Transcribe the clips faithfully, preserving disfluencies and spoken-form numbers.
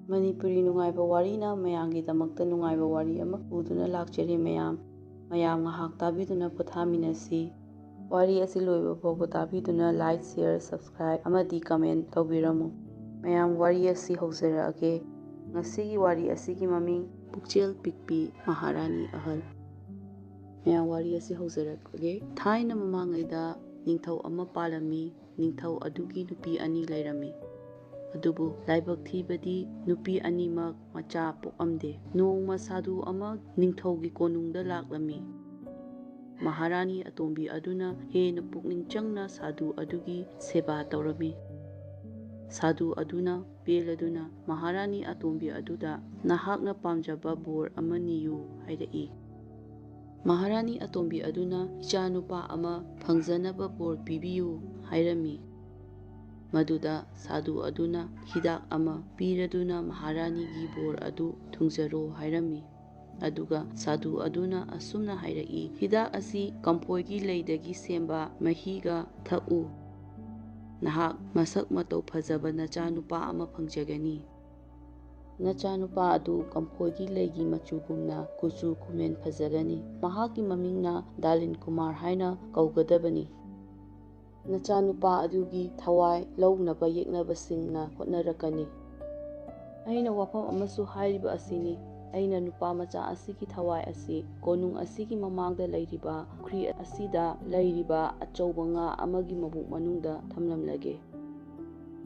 ꯃꯅꯤꯄꯨꯔꯤ ꯅꯨꯡꯉꯥꯏꯕ ꯋꯥꯔꯤꯅ ꯃꯌꯥꯝꯒꯤꯗꯃꯛꯇ ꯅꯨꯡꯉꯥꯏꯕ ꯋꯥꯔꯤ ꯑꯃ ꯄꯨꯗꯨꯅ ꯂꯥꯛꯆꯔꯤ ꯃꯌꯥꯝ꯫ ꯃꯌꯥꯝ ꯉꯥꯏꯍꯥꯛ ꯇꯥꯕꯤꯗꯨꯅ ꯄꯣꯊꯥꯃꯤꯟꯅꯁꯤ꯫ ꯋꯥꯔꯤ ꯑꯁꯤ ꯂꯣꯏꯕ ꯐꯥꯎꯕ ꯇꯥꯕꯤꯗꯨꯅ like, share, subscribe ꯑꯃꯗꯤ comment ꯇꯧꯕꯤꯔꯝꯃꯨ꯫ ꯃꯌꯥꯝ ꯋꯥꯔꯤ ꯑꯁꯤ ꯍꯧꯖꯔꯛꯑꯒꯦ꯫ ꯉꯁꯤꯒꯤ ꯋꯥꯔꯤ ꯑꯁꯤꯒꯤ ꯃꯃꯤꯡ ꯄꯨꯛꯆꯦꯜ ꯄꯤꯛꯄꯤ ꯃꯍꯥꯔꯥꯅꯤ ꯑꯍꯜ꯫ ꯃꯌꯥꯝ ꯋꯥꯔꯤ ꯑꯁꯤ ꯍꯧꯖꯔꯛꯑꯒꯦ꯫ ꯊꯥꯏꯅ ꯃꯃꯥꯡꯉꯩꯗ ꯅꯤꯡꯊꯧ ꯑꯃ ꯄꯥꯜꯂꯝꯃꯤ꯫ ꯅꯤꯡꯊꯧ ꯑꯗꯨꯒꯤ ꯅꯨꯄꯤ ꯑꯅꯤ ꯂꯩꯔꯝꯃꯤ꯫ ꯑꯗꯨꯕꯨ ꯂꯥꯏꯕꯛ ꯊꯤꯕꯗꯤ ꯅꯨꯄꯤ ꯑꯅꯤꯃꯛ ꯃꯆꯥ ꯄꯣꯛꯑꯝꯗꯦ꯫ ꯅꯣꯡꯃ ꯁꯥꯗꯨ ꯑꯃ ꯅꯤꯡꯊꯧꯒꯤ ꯀꯣꯅꯨꯡꯗ ꯂꯥꯛꯂꯝꯃꯤ꯫ ꯃꯍꯥꯔꯥꯅꯤ ꯑꯇꯣꯝꯕꯤ ꯑꯗꯨꯅ ꯍꯦꯟꯅ ꯄꯨꯛꯅꯤꯡ ꯆꯪꯅ ꯁꯥꯗꯨ ꯑꯗꯨꯒꯤ ꯁꯦꯕꯥ ꯇꯧꯔꯝꯃꯤ꯫ ꯁꯥꯗꯨ ꯑꯗꯨꯅ ꯄꯦꯜꯂꯗꯨꯅ ꯃꯍꯥꯔꯥꯅꯤ ꯑꯇꯣꯝꯕꯤ ꯑꯗꯨꯗ "ꯅꯍꯥꯛꯅ ꯄꯥꯝꯖꯕ ꯕꯣꯔ ꯑꯃ ꯅꯤꯌꯨ" ꯍꯥꯏꯔꯛꯏ꯫ ꯃꯍꯥꯔꯥꯅꯤ ꯑꯇꯣꯝꯕꯤ ꯑꯗꯨꯅ "ꯏꯆꯥꯅꯨꯄꯥ ꯑꯃ ꯐꯪꯖꯅꯕ ꯕꯣꯔ ꯄꯤꯕꯤꯌꯨ" ꯍꯥꯏꯔꯝꯃꯤ꯫ ꯃꯗꯨꯗ ꯁꯥꯗꯨ ꯑꯗꯨꯅ ꯍꯤꯗꯥꯛ ꯑꯃ ꯄꯤꯔꯗꯨꯅ ꯃꯍꯥꯔꯥꯅꯤꯒꯤ ꯕꯣꯔ ꯑꯗꯨ ꯊꯨꯡꯖꯔꯣ ꯍꯥꯏꯔꯝꯃꯤ꯫ ꯑꯗꯨꯒ ꯁꯥꯗꯨ ꯑꯗꯨꯅ ꯑꯁꯨꯝꯅ ꯍꯥꯏꯔꯛꯏ, "ꯍꯤꯗꯥꯛ ꯑꯁꯤ ꯀꯝꯐꯣꯏꯒꯤ ꯂꯩꯗꯒꯤ ꯁꯦꯝꯕ ꯃꯍꯤꯒ ꯊꯛꯎ꯫ ꯅꯍꯥꯛ ꯃꯁꯛ ꯃꯇꯧ ꯐꯖꯕ ꯅꯆꯥꯅꯨꯄꯥ ꯑꯃ ꯐꯪꯖꯒꯅꯤ꯫ ꯅꯆꯥꯅꯨꯄꯥ ꯑꯗꯨ ꯀꯝꯐꯣꯏꯒꯤ ꯂꯩꯒꯤ ꯃꯆꯨꯒꯨꯝꯅ ꯀꯨꯆꯨ ꯀꯨꯃꯦꯟ ꯐꯖꯒꯅꯤ꯫ ꯃꯍꯥꯛꯀꯤ ꯃꯃꯤꯡꯅ ꯗꯥꯂꯤꯟ ꯀꯨꯃꯥꯔ ꯍꯥꯏꯅ ꯀꯧꯒꯗꯕꯅꯤ꯫ ꯅꯆꯥꯅꯨꯄꯥ ꯑꯗꯨꯒꯤ ꯊꯋꯥꯏ ꯂꯧꯅꯕ ꯌꯦꯛꯅꯕꯁꯤꯡꯅ ꯍꯣꯠꯅꯔꯛꯀꯅꯤ꯫ ꯑꯩꯅ ꯋꯥꯐꯝ ꯑꯃꯁꯨ ꯍꯥꯏꯔꯤꯕ ꯑꯁꯤꯅꯤ꯫ ꯑꯩꯅ ꯅꯨꯄꯥ ꯃꯆꯥ ꯑꯁꯤꯒꯤ ꯊꯋꯥꯏ ꯑꯁꯤ ꯀꯣꯅꯨꯡ ꯑꯁꯤꯒꯤ ꯃꯃꯥꯡꯗ ꯂꯩꯔꯤꯕ ꯄꯨꯈ꯭ꯔꯤ ꯑꯁꯤꯗ ꯂꯩꯔꯤꯕ ꯑꯆꯧꯕ ꯉꯥ ꯑꯃꯒꯤ ꯃꯕꯨꯛ ꯃꯅꯨꯡꯗ ꯊꯝꯂꯝꯂꯒꯦ꯫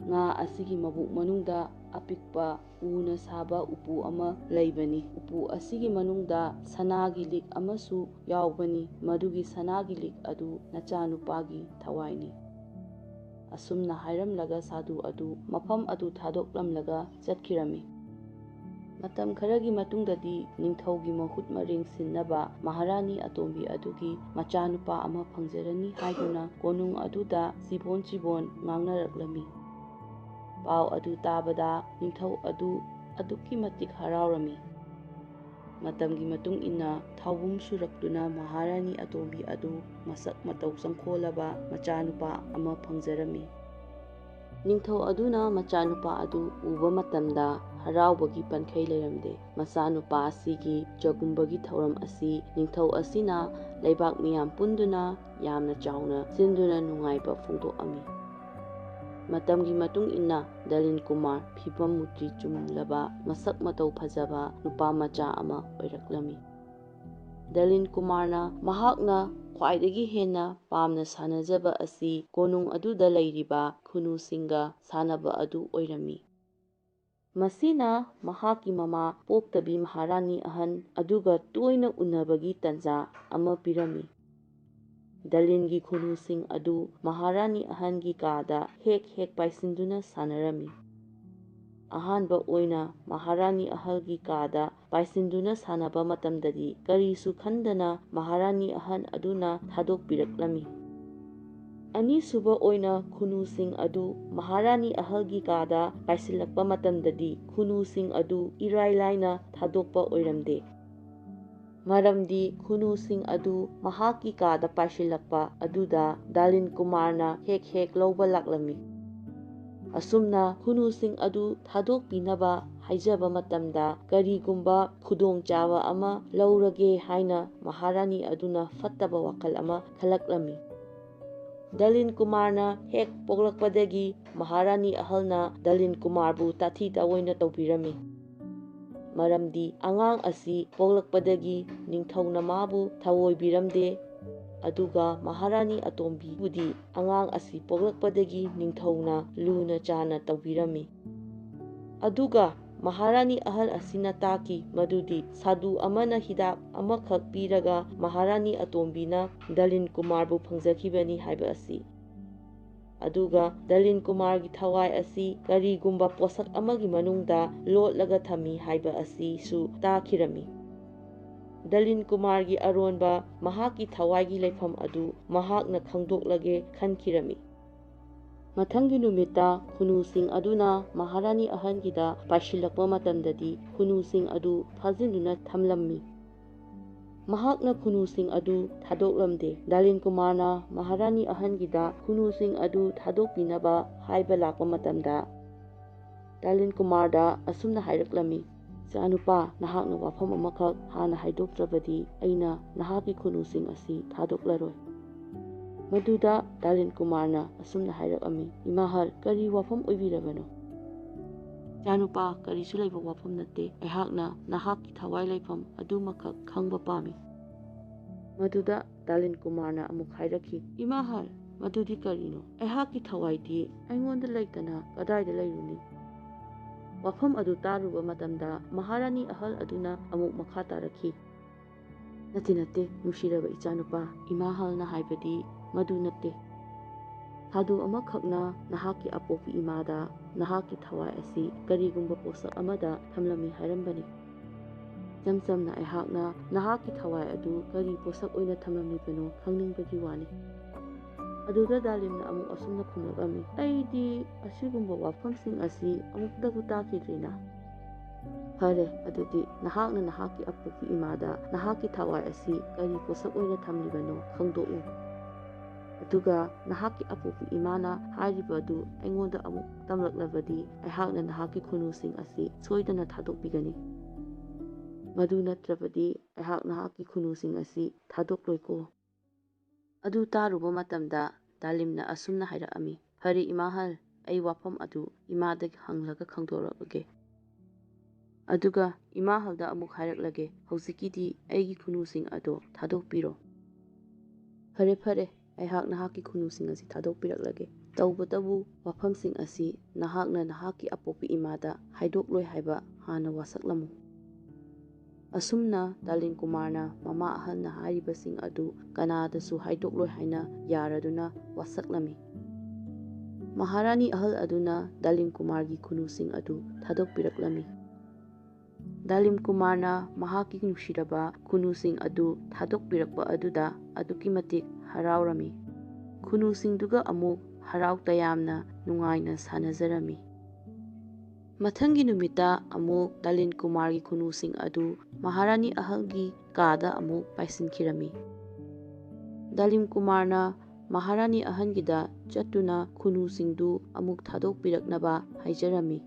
ꯉꯥ ꯑꯁꯤꯒꯤ ꯃꯕꯨꯛ ꯃꯅꯨꯡꯗ ꯑꯄꯤꯛꯄ ꯎꯅ ꯁꯥꯕ ꯎꯄꯨ ꯑꯃ ꯂꯩꯕꯅꯤ꯫ ꯎꯄꯨ ꯑꯁꯤꯒꯤ ꯃꯅꯨꯡꯗ ꯁꯅꯥꯒꯤ ꯂꯤꯛ ꯑꯃꯁꯨ ꯌꯥꯎꯕꯅꯤ꯫ ꯃꯗꯨꯒꯤ ꯁꯅꯥꯒꯤ ꯂꯤꯛ ꯑꯗꯨ ꯅꯆꯥꯅꯨꯄꯥꯒꯤ ꯊꯋꯥꯏꯅꯤ꯫" ꯑꯁꯨꯝꯅ ꯍꯥꯏꯔꯝꯂꯒ ꯁꯥꯗꯨ ꯑꯗꯨ ꯃꯐꯝ ꯑꯗꯨ ꯊꯥꯗꯣꯛꯂꯝꯂꯒ ꯆꯠꯈꯤꯔꯝꯃꯤ꯫ ꯃꯇꯝ ꯈꯔꯒꯤ ꯃꯇꯨꯡꯗꯗꯤ ꯅꯤꯡꯊꯧꯒꯤ ꯃꯍꯨꯠ ꯃꯔꯦꯡ ꯁꯤꯟꯅꯕ ꯃꯍꯥꯔꯥꯅꯤ ꯑꯇꯣꯝꯕꯤ ꯑꯗꯨꯒꯤ ꯃꯆꯥꯅꯨꯄꯥ ꯑꯃ ꯐꯪꯖꯔꯅꯤ ꯍꯥꯏꯗꯨꯅ ꯀꯣꯅꯨꯡ ꯑꯗꯨꯗ ꯆꯤꯕꯣꯟ ꯆꯤꯕꯣꯟ ꯉꯥꯡꯅꯔꯛꯂꯝꯃꯤ꯫ ꯄꯥꯎ ꯑꯗꯨ ꯇꯥꯕꯗ ꯅꯤꯡꯊꯧ ꯑꯗꯨ ꯑꯗꯨꯛꯀꯤ ꯃꯇꯤꯛ ꯍꯔꯥꯎꯔꯝꯃꯤ꯫ ꯃꯇꯝꯒꯤ ꯃꯇꯨꯡ ꯏꯟꯅ ꯊꯥꯎꯕꯨꯝ ꯁꯨꯔꯛꯇꯨꯅ ꯃꯍꯥꯔꯥꯅꯤ ꯑꯇꯣꯝꯕꯤ ꯑꯗꯨ ꯃꯁꯛ ꯃꯇꯧ ꯆꯪꯈꯣꯜꯂꯕ ꯃꯆꯥꯅꯨꯄꯥ ꯑꯃ ꯐꯪꯖꯔꯝꯃꯤ꯫ ꯅꯤꯡꯊꯧ ꯑꯗꯨꯅ ꯃꯆꯥꯅꯨꯄꯥ ꯑꯗꯨ ꯎꯕ ꯃꯇꯝꯗ ꯍꯔꯥꯎꯕꯒꯤ ꯄꯟꯈꯩ ꯂꯩꯔꯝꯗꯦ꯫ ꯃꯆꯥꯅꯨꯄꯥ ꯑꯁꯤꯒꯤ ꯆꯒꯨꯝꯕꯒꯤ ꯊꯧꯔꯝ ꯑꯁꯤ ꯅꯤꯡꯊꯧ ꯑꯁꯤꯅ ꯂꯩꯕꯥꯛ ꯃꯤꯌꯥꯝ ꯄꯨꯟꯗꯨꯅ ꯌꯥꯝꯅ ꯆꯥꯎꯅ ꯁꯤꯟꯗꯨꯅ ꯅꯨꯡꯉꯥꯏꯕ ꯐꯣꯡꯗꯣꯛꯑꯝꯃꯤ꯫ ꯃꯇꯝꯒꯤ ꯃꯇꯨꯡ ꯏꯟꯅ ꯗꯂꯤꯟ ꯀꯨꯃꯥꯔ ꯐꯤꯕꯝ ꯃꯨꯔꯇꯤ ꯆꯨꯝꯂꯕ, ꯃꯁꯛ ꯃꯇꯧ ꯐꯖꯕ ꯅꯨꯄꯥ ꯃꯆꯥ ꯑꯃ ꯑꯣꯏꯔꯛꯂꯝꯃꯤ꯫ ꯗꯂꯤꯟ ꯀꯨꯃꯥꯔꯅ ꯃꯍꯥꯛꯅ ꯈ꯭ꯋꯥꯏꯗꯒꯤ ꯍꯦꯟꯅ ꯄꯥꯝꯅ ꯁꯥꯟꯅꯖꯕ ꯑꯁꯤ ꯀꯣꯅꯨꯡ ꯑꯗꯨꯗ ꯂꯩꯔꯤꯕ ꯈꯨꯅꯨꯁꯤꯡꯒ ꯁꯥꯟꯅꯕ ꯑꯗꯨ ꯑꯣꯏꯔꯝꯃꯤ꯫ ꯃꯁꯤꯅ ꯃꯍꯥꯛꯀꯤ ꯃꯃꯥ ꯄꯣꯛꯇꯕꯤ ꯃꯍꯥꯔꯥꯅꯤ ꯑꯍꯟ ꯑꯗꯨꯒ ꯇꯣꯏꯅ ꯎꯅꯕꯒꯤ ꯇꯥꯟꯖꯥ ꯑꯃ ꯄꯤꯔꯝꯃꯤ꯫ ꯗꯂꯤꯟꯒꯤ ꯈꯨꯅꯨꯁꯤꯡ ꯑꯗꯨ ꯃꯍꯥꯔꯥꯅꯤ ꯑꯍꯟꯒꯤ ꯀꯥꯗ ꯍꯦꯛ ꯍꯦꯛ ꯄꯥꯏꯁꯤꯟꯗꯨꯅ ꯁꯥꯟꯅꯔꯝꯃꯤ꯫ ꯑꯍꯥꯟꯕ ꯑꯣꯏꯅ ꯃꯍꯥꯔꯥꯅꯤ ꯑꯍꯜꯒꯤ ꯀꯥꯗ ꯄꯥꯏꯁꯤꯟꯗꯨꯅ ꯁꯥꯟꯅꯕ ꯃꯇꯝꯗꯗꯤ ꯀꯔꯤꯁꯨ ꯈꯟꯗꯅ ꯃꯍꯥꯔꯥꯅꯤ ꯑꯍꯟ ꯑꯗꯨꯅ ꯊꯥꯗꯣꯛꯄꯤꯔꯛꯂꯝꯃꯤ꯫ ꯑꯅꯤꯁꯨꯕ ꯑꯣꯏꯅ ꯈꯨꯅꯨꯁꯤꯡ ꯑꯗꯨ ꯃꯍꯥꯔꯥꯅꯤ ꯑꯍꯜꯒꯤ ꯀꯥꯗ ꯄꯥꯏꯁꯤꯜꯂꯛꯄ ꯃꯇꯝꯗꯗꯤ ꯈꯨꯅꯨꯁꯤꯡ ꯑꯗꯨ ꯏꯔꯥꯏ ꯂꯥꯏꯅ ꯊꯥꯗꯣꯛꯄ ꯑꯣꯏꯔꯝꯗꯦ꯫ ꯃꯔꯝꯗꯤ ꯈꯨꯅꯨꯁꯤꯡ ꯑꯗꯨ ꯃꯍꯥꯛꯀꯤ ꯀꯥꯗ ꯄꯥꯏꯁꯤꯜꯂꯛꯄ ꯑꯗꯨꯗ ꯗꯥꯂꯤꯟ ꯀꯨꯃꯥꯔꯅ ꯍꯦꯛ ꯍꯦꯛ ꯂꯧꯕ ꯂꯥꯛꯂꯝꯃꯤ꯫ ꯑꯁꯨꯝꯅ ꯈꯨꯅꯨꯁꯤꯡ ꯑꯗꯨ ꯊꯥꯗꯣꯛꯄꯤꯅꯕ ꯍꯥꯏꯖꯕ ꯃꯇꯝꯗ ꯀꯔꯤꯒꯨꯝꯕ ꯈꯨꯗꯣꯡꯆꯥꯕ ꯑꯃ ꯂꯧꯔꯒꯦ ꯍꯥꯏꯅ ꯃꯍꯥꯔꯥꯅꯤ ꯑꯗꯨꯅ ꯐꯠꯇꯕ ꯋꯥꯈꯜ ꯑꯃ ꯈꯜꯂꯛꯂꯝꯃꯤ꯫ ꯗꯂꯤꯟ ꯀꯨꯃꯥꯔꯅ ꯍꯦꯛ ꯄꯣꯛꯂꯛꯄꯗꯒꯤ ꯃꯍꯥꯔꯥꯅꯤ ꯑꯍꯜꯅ ꯗꯂꯤꯟ ꯀꯨꯃꯥꯔꯕꯨ ꯇꯥꯊꯤ ꯇꯥꯑꯣꯏꯅ ꯇꯧꯕꯤꯔꯝꯃꯤ꯫ ꯃꯔꯝꯗꯤ ꯑꯉꯥꯡ ꯑꯁꯤ ꯄꯣꯛꯂꯛꯄꯗꯒꯤ ꯅꯤꯡꯊꯧꯅ ꯃꯥꯕꯨ ꯊꯑꯣꯏꯕꯤꯔꯝꯗꯦ, ꯑꯗꯨꯒ ꯃꯍꯥꯔꯥꯅꯤ ꯑꯇꯣꯝꯕꯤꯕꯨꯗꯤ ꯑꯉꯥꯡ ꯑꯁꯤ ꯄꯣꯛꯂꯛꯄꯗꯒꯤ ꯅꯤꯡꯊꯧꯅ ꯂꯨꯅ ꯆꯥꯅ ꯇꯧꯕꯤꯔꯝꯃꯤ꯫ ꯑꯗꯨꯒ ꯃꯍꯥꯔꯥꯅꯤ ꯑꯍꯜ ꯑꯁꯤꯅ ꯇꯥꯛꯈꯤ ꯃꯗꯨꯗꯤ ꯁꯥꯗꯨ ꯑꯃꯅ ꯍꯤꯗꯥꯛ ꯑꯃꯈꯛ ꯄꯤꯔꯒ ꯃꯍꯥꯔꯥꯅꯤ ꯑꯇꯣꯝꯕꯤꯅ ꯗꯂꯤꯟ ꯀꯨꯃꯥꯔꯕꯨ ꯐꯪꯖꯈꯤꯕꯅꯤ ꯍꯥꯏꯕ ꯑꯁꯤ꯫ ꯑꯗꯨꯒ ꯗꯂꯤꯟ ꯀꯨꯃꯥꯔꯒꯤ ꯊꯋꯥꯏ ꯑꯁꯤ ꯀꯔꯤꯒꯨꯝꯕ ꯄꯣꯠꯁꯛ ꯑꯃꯒꯤ ꯃꯅꯨꯡꯗ ꯂꯣꯠꯂꯒ ꯊꯝꯃꯤ ꯍꯥꯏꯕ ꯑꯁꯤꯁꯨ ꯇꯥꯈꯤꯔꯝꯃꯤ꯫ ꯗꯂꯤꯟ ꯀꯨꯃꯥꯔꯒꯤ ꯑꯔꯣꯟꯕ ꯃꯍꯥꯛꯀꯤ ꯊꯋꯥꯏꯒꯤ ꯂꯩꯐꯝ ꯑꯗꯨ ꯃꯍꯥꯛꯅ ꯈꯪꯗꯣꯛꯂꯒꯦ ꯈꯟꯈꯤꯔꯝꯃꯤ꯫ ꯃꯊꯪꯒꯤ ꯅꯨꯃꯤꯠꯇ ꯈꯨꯅꯨꯁꯤꯡ ꯑꯗꯨꯅ ꯃꯍꯥꯔꯥꯅꯤ ꯑꯍꯟꯒꯤꯗ ꯄꯥꯏꯁꯤꯜꯂꯛꯄ ꯃꯇꯝꯗꯗꯤ ꯈꯨꯅꯨꯁꯤꯡ ꯑꯗꯨ ꯐꯥꯖꯤꯟꯗꯨꯅ ꯊꯝꯂꯝꯃꯤ꯫ ꯃꯍꯥꯛꯅ ꯈꯨꯅꯨꯁꯤꯡ ꯑꯗꯨ ꯊꯥꯗꯣꯛꯂꯝꯗꯦ꯫ ꯗꯥꯂꯤꯟ ꯀꯨꯃꯥꯔꯅ ꯃꯍꯥꯔꯥꯅꯤ ꯑꯍꯟꯒꯤꯗ ꯈꯨꯅꯨꯁꯤꯡ ꯑꯗꯨ ꯊꯥꯗꯣꯛꯄꯤꯅꯕ ꯍꯥꯏꯕ ꯂꯥꯛꯄ ꯃꯇꯝꯗ, ꯗꯥꯂꯤꯟ ꯀꯨꯃꯥꯔꯗ ꯑꯁꯨꯝꯅ ꯍꯥꯏꯔꯛꯂꯝꯃꯤ, "ꯏꯆꯥꯅꯨꯄꯥ, ꯅꯍꯥꯛꯅ ꯋꯥꯐꯝ ꯑꯃꯈꯛ ꯍꯥꯟꯅ ꯍꯥꯏꯗꯣꯛꯇ꯭ꯔꯕꯗꯤ ꯑꯩꯅ ꯅꯍꯥꯛꯀꯤ ꯈꯨꯅꯨꯁꯤꯡ ꯑꯁꯤ ꯊꯥꯗꯣꯛꯂꯔꯣꯏ꯫" ꯃꯗꯨꯗ ꯗꯥꯂꯤꯟ ꯀꯨꯃꯥꯔꯅ ꯑꯁꯨꯝꯅ ꯍꯥꯏꯔꯛꯂꯝꯃꯤ, "ꯏꯃꯥꯍꯜ, ꯀꯔꯤ ꯋꯥꯐꯝ ꯑꯣꯏꯕꯤꯔꯕꯅꯣ?" "ꯏꯆꯥꯅꯨꯄꯥ, ꯀꯔꯤꯁꯨ ꯂꯩꯕ ꯋꯥꯐꯝ ꯅꯠꯇꯦ꯫ ꯑꯩꯍꯥꯛꯅ ꯅꯍꯥꯛꯀꯤ ꯊꯋꯥꯏ ꯂꯩꯐꯝ ꯑꯗꯨꯃꯈꯛ ꯈꯪꯕ ꯄꯥꯝꯃꯤ꯫" ꯃꯗꯨꯗ ꯗꯥꯂꯤꯟ ꯀꯨꯃꯥꯔꯅ ꯑꯃꯨꯛ ꯍꯥꯏꯔꯛꯈꯤ, "ꯏꯃꯥꯍꯜ, ꯃꯗꯨꯗꯤ ꯀꯔꯤꯅꯣ? ꯑꯩꯍꯥꯛꯀꯤ ꯊꯋꯥꯏꯗꯤ ꯑꯩꯉꯣꯟꯗ ꯂꯩꯇꯅ ꯀꯗꯥꯏꯗ ꯂꯩꯔꯨꯅꯤ?" ꯋꯥꯐꯝ ꯑꯗꯨ ꯇꯥꯔꯨꯕ ꯃꯇꯝꯗ ꯃꯍꯥꯔꯥꯅꯤ ꯑꯍꯜ ꯑꯗꯨꯅ ꯑꯃꯨꯛ ꯃꯈꯥ ꯇꯥꯔꯛꯈꯤ, "ꯅꯠꯇꯦ, ꯅꯠꯇꯦ, ꯅꯨꯡꯁꯤꯔꯕ ꯏꯆꯥꯅꯨꯄꯥ, ꯏꯃꯥꯍꯜꯅ ꯍꯥꯏꯕꯗꯤ ꯃꯗꯨ ꯅꯠꯇꯦ꯫ ꯊꯥꯗꯨ ꯑꯃꯈꯛꯅ ꯅꯍꯥꯛꯀꯤ ꯑꯄꯣꯛꯄꯤ ꯏꯃꯥꯗ ꯅꯍꯥꯛꯀꯤ ꯊꯋꯥꯏ ꯑꯁꯤ ꯀꯔꯤꯒꯨꯝꯕ ꯄꯣꯠꯁꯛ ꯑꯃꯗ ꯊꯝꯂꯝꯃꯤ ꯍꯥꯏꯔꯝꯕꯅꯤ꯫ ꯏꯆꯝ ꯆꯝꯅ ꯑꯩꯍꯥꯛꯅ ꯅꯍꯥꯛꯀꯤ ꯊꯋꯥꯏ ꯑꯗꯨ ꯀꯔꯤ ꯄꯣꯠꯁꯛ ꯑꯣꯏꯅ ꯊꯝꯂꯝꯂꯤꯕꯅꯣ ꯈꯪꯅꯤꯡꯕꯒꯤ ꯋꯥꯅꯤ꯫" ꯑꯗꯨꯗ ꯗꯥꯂꯤꯝꯅ ꯑꯃꯨꯛ ꯑꯁꯨꯝꯅ ꯈꯨꯝꯂꯛꯂꯝꯃꯤ, "ꯑꯩꯗꯤ ꯑꯁꯤꯒꯨꯝꯕ ꯋꯥꯐꯝꯁꯤꯡ ꯑꯁꯤ ꯑꯃꯨꯛꯇꯕꯨ ꯇꯥꯈꯤꯗ꯭ꯔꯤꯅ꯫" "ꯐꯔꯦ, ꯑꯗꯨꯗꯤ ꯅꯍꯥꯛꯅ ꯅꯍꯥꯛꯀꯤ ꯑꯄꯣꯛꯄꯤ ꯏꯃꯥꯗ ꯅꯍꯥꯛꯀꯤ ꯊꯋꯥꯏ ꯑꯁꯤ ꯀꯔꯤ ꯄꯣꯠꯁꯛ ꯑꯣꯏꯅ ꯊꯝꯂꯤꯕꯅꯣ ꯈꯪꯗꯣꯛꯎ꯫ ꯑꯗꯨꯒ ꯅꯍꯥꯛꯀꯤ ꯑꯄꯣꯛꯄꯤ ꯏꯃꯥꯅ ꯍꯥꯏꯔꯤꯕ ꯑꯗꯨ ꯑꯩꯉꯣꯟꯗ ꯑꯃꯨꯛ ꯇꯝꯂꯛꯂꯕꯗꯤ ꯑꯩꯍꯥꯛꯅ ꯅꯍꯥꯛꯀꯤ ꯈꯨꯅꯨꯁꯤꯡ ꯑꯁꯤ ꯁꯣꯏꯗꯅ ꯊꯥꯗꯣꯛꯄꯤꯒꯅꯤ꯫ ꯃꯗꯨ ꯅꯠꯇ꯭ꯔꯕꯗꯤ ꯑꯩꯍꯥꯛ ꯅꯍꯥꯛꯀꯤ ꯈꯨꯅꯨꯁꯤꯡ ꯑꯁꯤ ꯊꯥꯗꯣꯛꯂꯣꯏꯀꯣ꯫" ꯑꯗꯨ ꯇꯥꯔꯨꯕ ꯃꯇꯝꯗ ꯗꯥꯂꯤꯝꯅ ꯑꯁꯨꯝꯅ ꯍꯥꯏꯔꯛꯂꯝꯃꯤ, "ꯐꯔꯦ ꯏꯃꯥꯍꯜ, ꯑꯩ ꯋꯥꯐꯝ ꯑꯗꯨ ꯏꯃꯥꯗ ꯍꯪꯂꯒ ꯈꯪꯗꯣꯔꯛꯂꯒꯦ꯫ ꯑꯗꯨꯒ ꯏꯃꯥꯍꯜꯗ ꯑꯃꯨꯛ ꯍꯥꯏꯔꯛꯂꯒꯦ, ꯍꯧꯖꯤꯛꯀꯤꯗꯤ ꯑꯩꯒꯤ ꯈꯨꯅꯨꯁꯤꯡ ꯑꯗꯣ ꯊꯥꯗꯣꯛꯄꯤꯔꯣ꯫" "ꯐꯔꯦ, ꯐꯔꯦ, ꯑꯩꯍꯥꯛ ꯅꯍꯥꯛꯀꯤ ꯈꯨꯅꯨꯁꯤꯡ ꯑꯁꯤ ꯊꯥꯗꯣꯛꯄꯤꯔꯛꯂꯒꯦ꯫ ꯇꯧꯕꯇꯕꯨ ꯋꯥꯐꯝꯁꯤꯡ ꯑꯁꯤ ꯅꯍꯥꯛꯅ ꯅꯍꯥꯛꯀꯤ ꯑꯄꯣꯛꯄꯤ ꯏꯃꯥꯗ ꯍꯥꯏꯗꯣꯛꯂꯣꯏ ꯍꯥꯏꯕ ꯍꯥꯟꯅ ꯋꯥꯁꯛꯂꯝꯃꯨ꯫" ꯑꯁꯨꯝꯅ ꯗꯥꯂꯤꯝ ꯀꯨꯃꯥꯔꯅ ꯃꯃꯥ ꯑꯍꯜꯅ ꯍꯥꯏꯔꯤꯕꯁꯤꯡ ꯑꯗꯨ ꯀꯅꯥꯗꯁꯨ ꯍꯥꯏꯗꯣꯛꯂꯣꯏ ꯍꯥꯏꯅ ꯌꯥꯔꯗꯨꯅ ꯋꯥꯁꯛꯂꯝꯃꯤ꯫ ꯃꯍꯥꯔꯥꯅꯤ ꯑꯍꯜ ꯑꯗꯨꯅ ꯗꯥꯂꯤꯝ ꯀꯨꯃꯥꯔꯒꯤ ꯈꯨꯅꯨꯁꯤꯡ ꯑꯗꯨ ꯊꯥꯗꯣꯛꯄꯤꯔꯛꯂꯝꯃꯤ꯫ ꯗꯥꯂꯤꯝ ꯀꯨꯃꯥꯔꯅ ꯃꯍꯥꯛꯀꯤ ꯅꯨꯡꯁꯤꯔꯕ ꯈꯨꯅꯨꯁꯤꯡ ꯑꯗꯨ ꯊꯥꯗꯣꯛꯄꯤꯔꯛꯄ ꯑꯗꯨꯗ ꯑꯗꯨꯛꯀꯤ ꯃꯇꯤꯛ ꯍꯔꯥꯎꯔꯝꯃꯤ꯫ ꯈꯨꯅꯨꯁꯤꯡꯗꯨꯒ ꯑꯃꯨꯛ ꯍꯔꯥꯎ ꯇꯌꯥꯝꯅ ꯅꯨꯡꯉꯥꯏꯅ ꯁꯥꯟꯅꯖꯔꯝꯃꯤ꯫ ꯃꯊꯪꯒꯤ ꯅꯨꯃꯤꯠꯇ ꯑꯃꯨꯛ ꯗꯥꯂꯤꯟ ꯀꯨꯃꯥꯔꯒꯤ ꯈꯨꯅꯨꯁꯤꯡ ꯑꯗꯨ ꯃꯍꯥꯔꯥꯅꯤ ꯑꯍꯜꯒꯤ ꯀꯥꯗ ꯑꯃꯨꯛ ꯄꯥꯏꯁꯤꯟꯈꯤꯔꯝꯃꯤ꯫ ꯗꯥꯂꯤꯟ ꯀꯨꯃꯥꯔꯅ ꯃꯍꯥꯔꯥꯅꯤ ꯑꯍꯜꯒꯤꯗ ꯆꯠꯇꯨꯅ ꯈꯨꯅꯨꯁꯤꯡꯗꯨ ꯑꯃꯨꯛ ꯊꯥꯗꯣꯛꯄꯤꯔꯛꯅꯕ ꯍꯥꯏꯖꯔꯝꯃꯤ꯫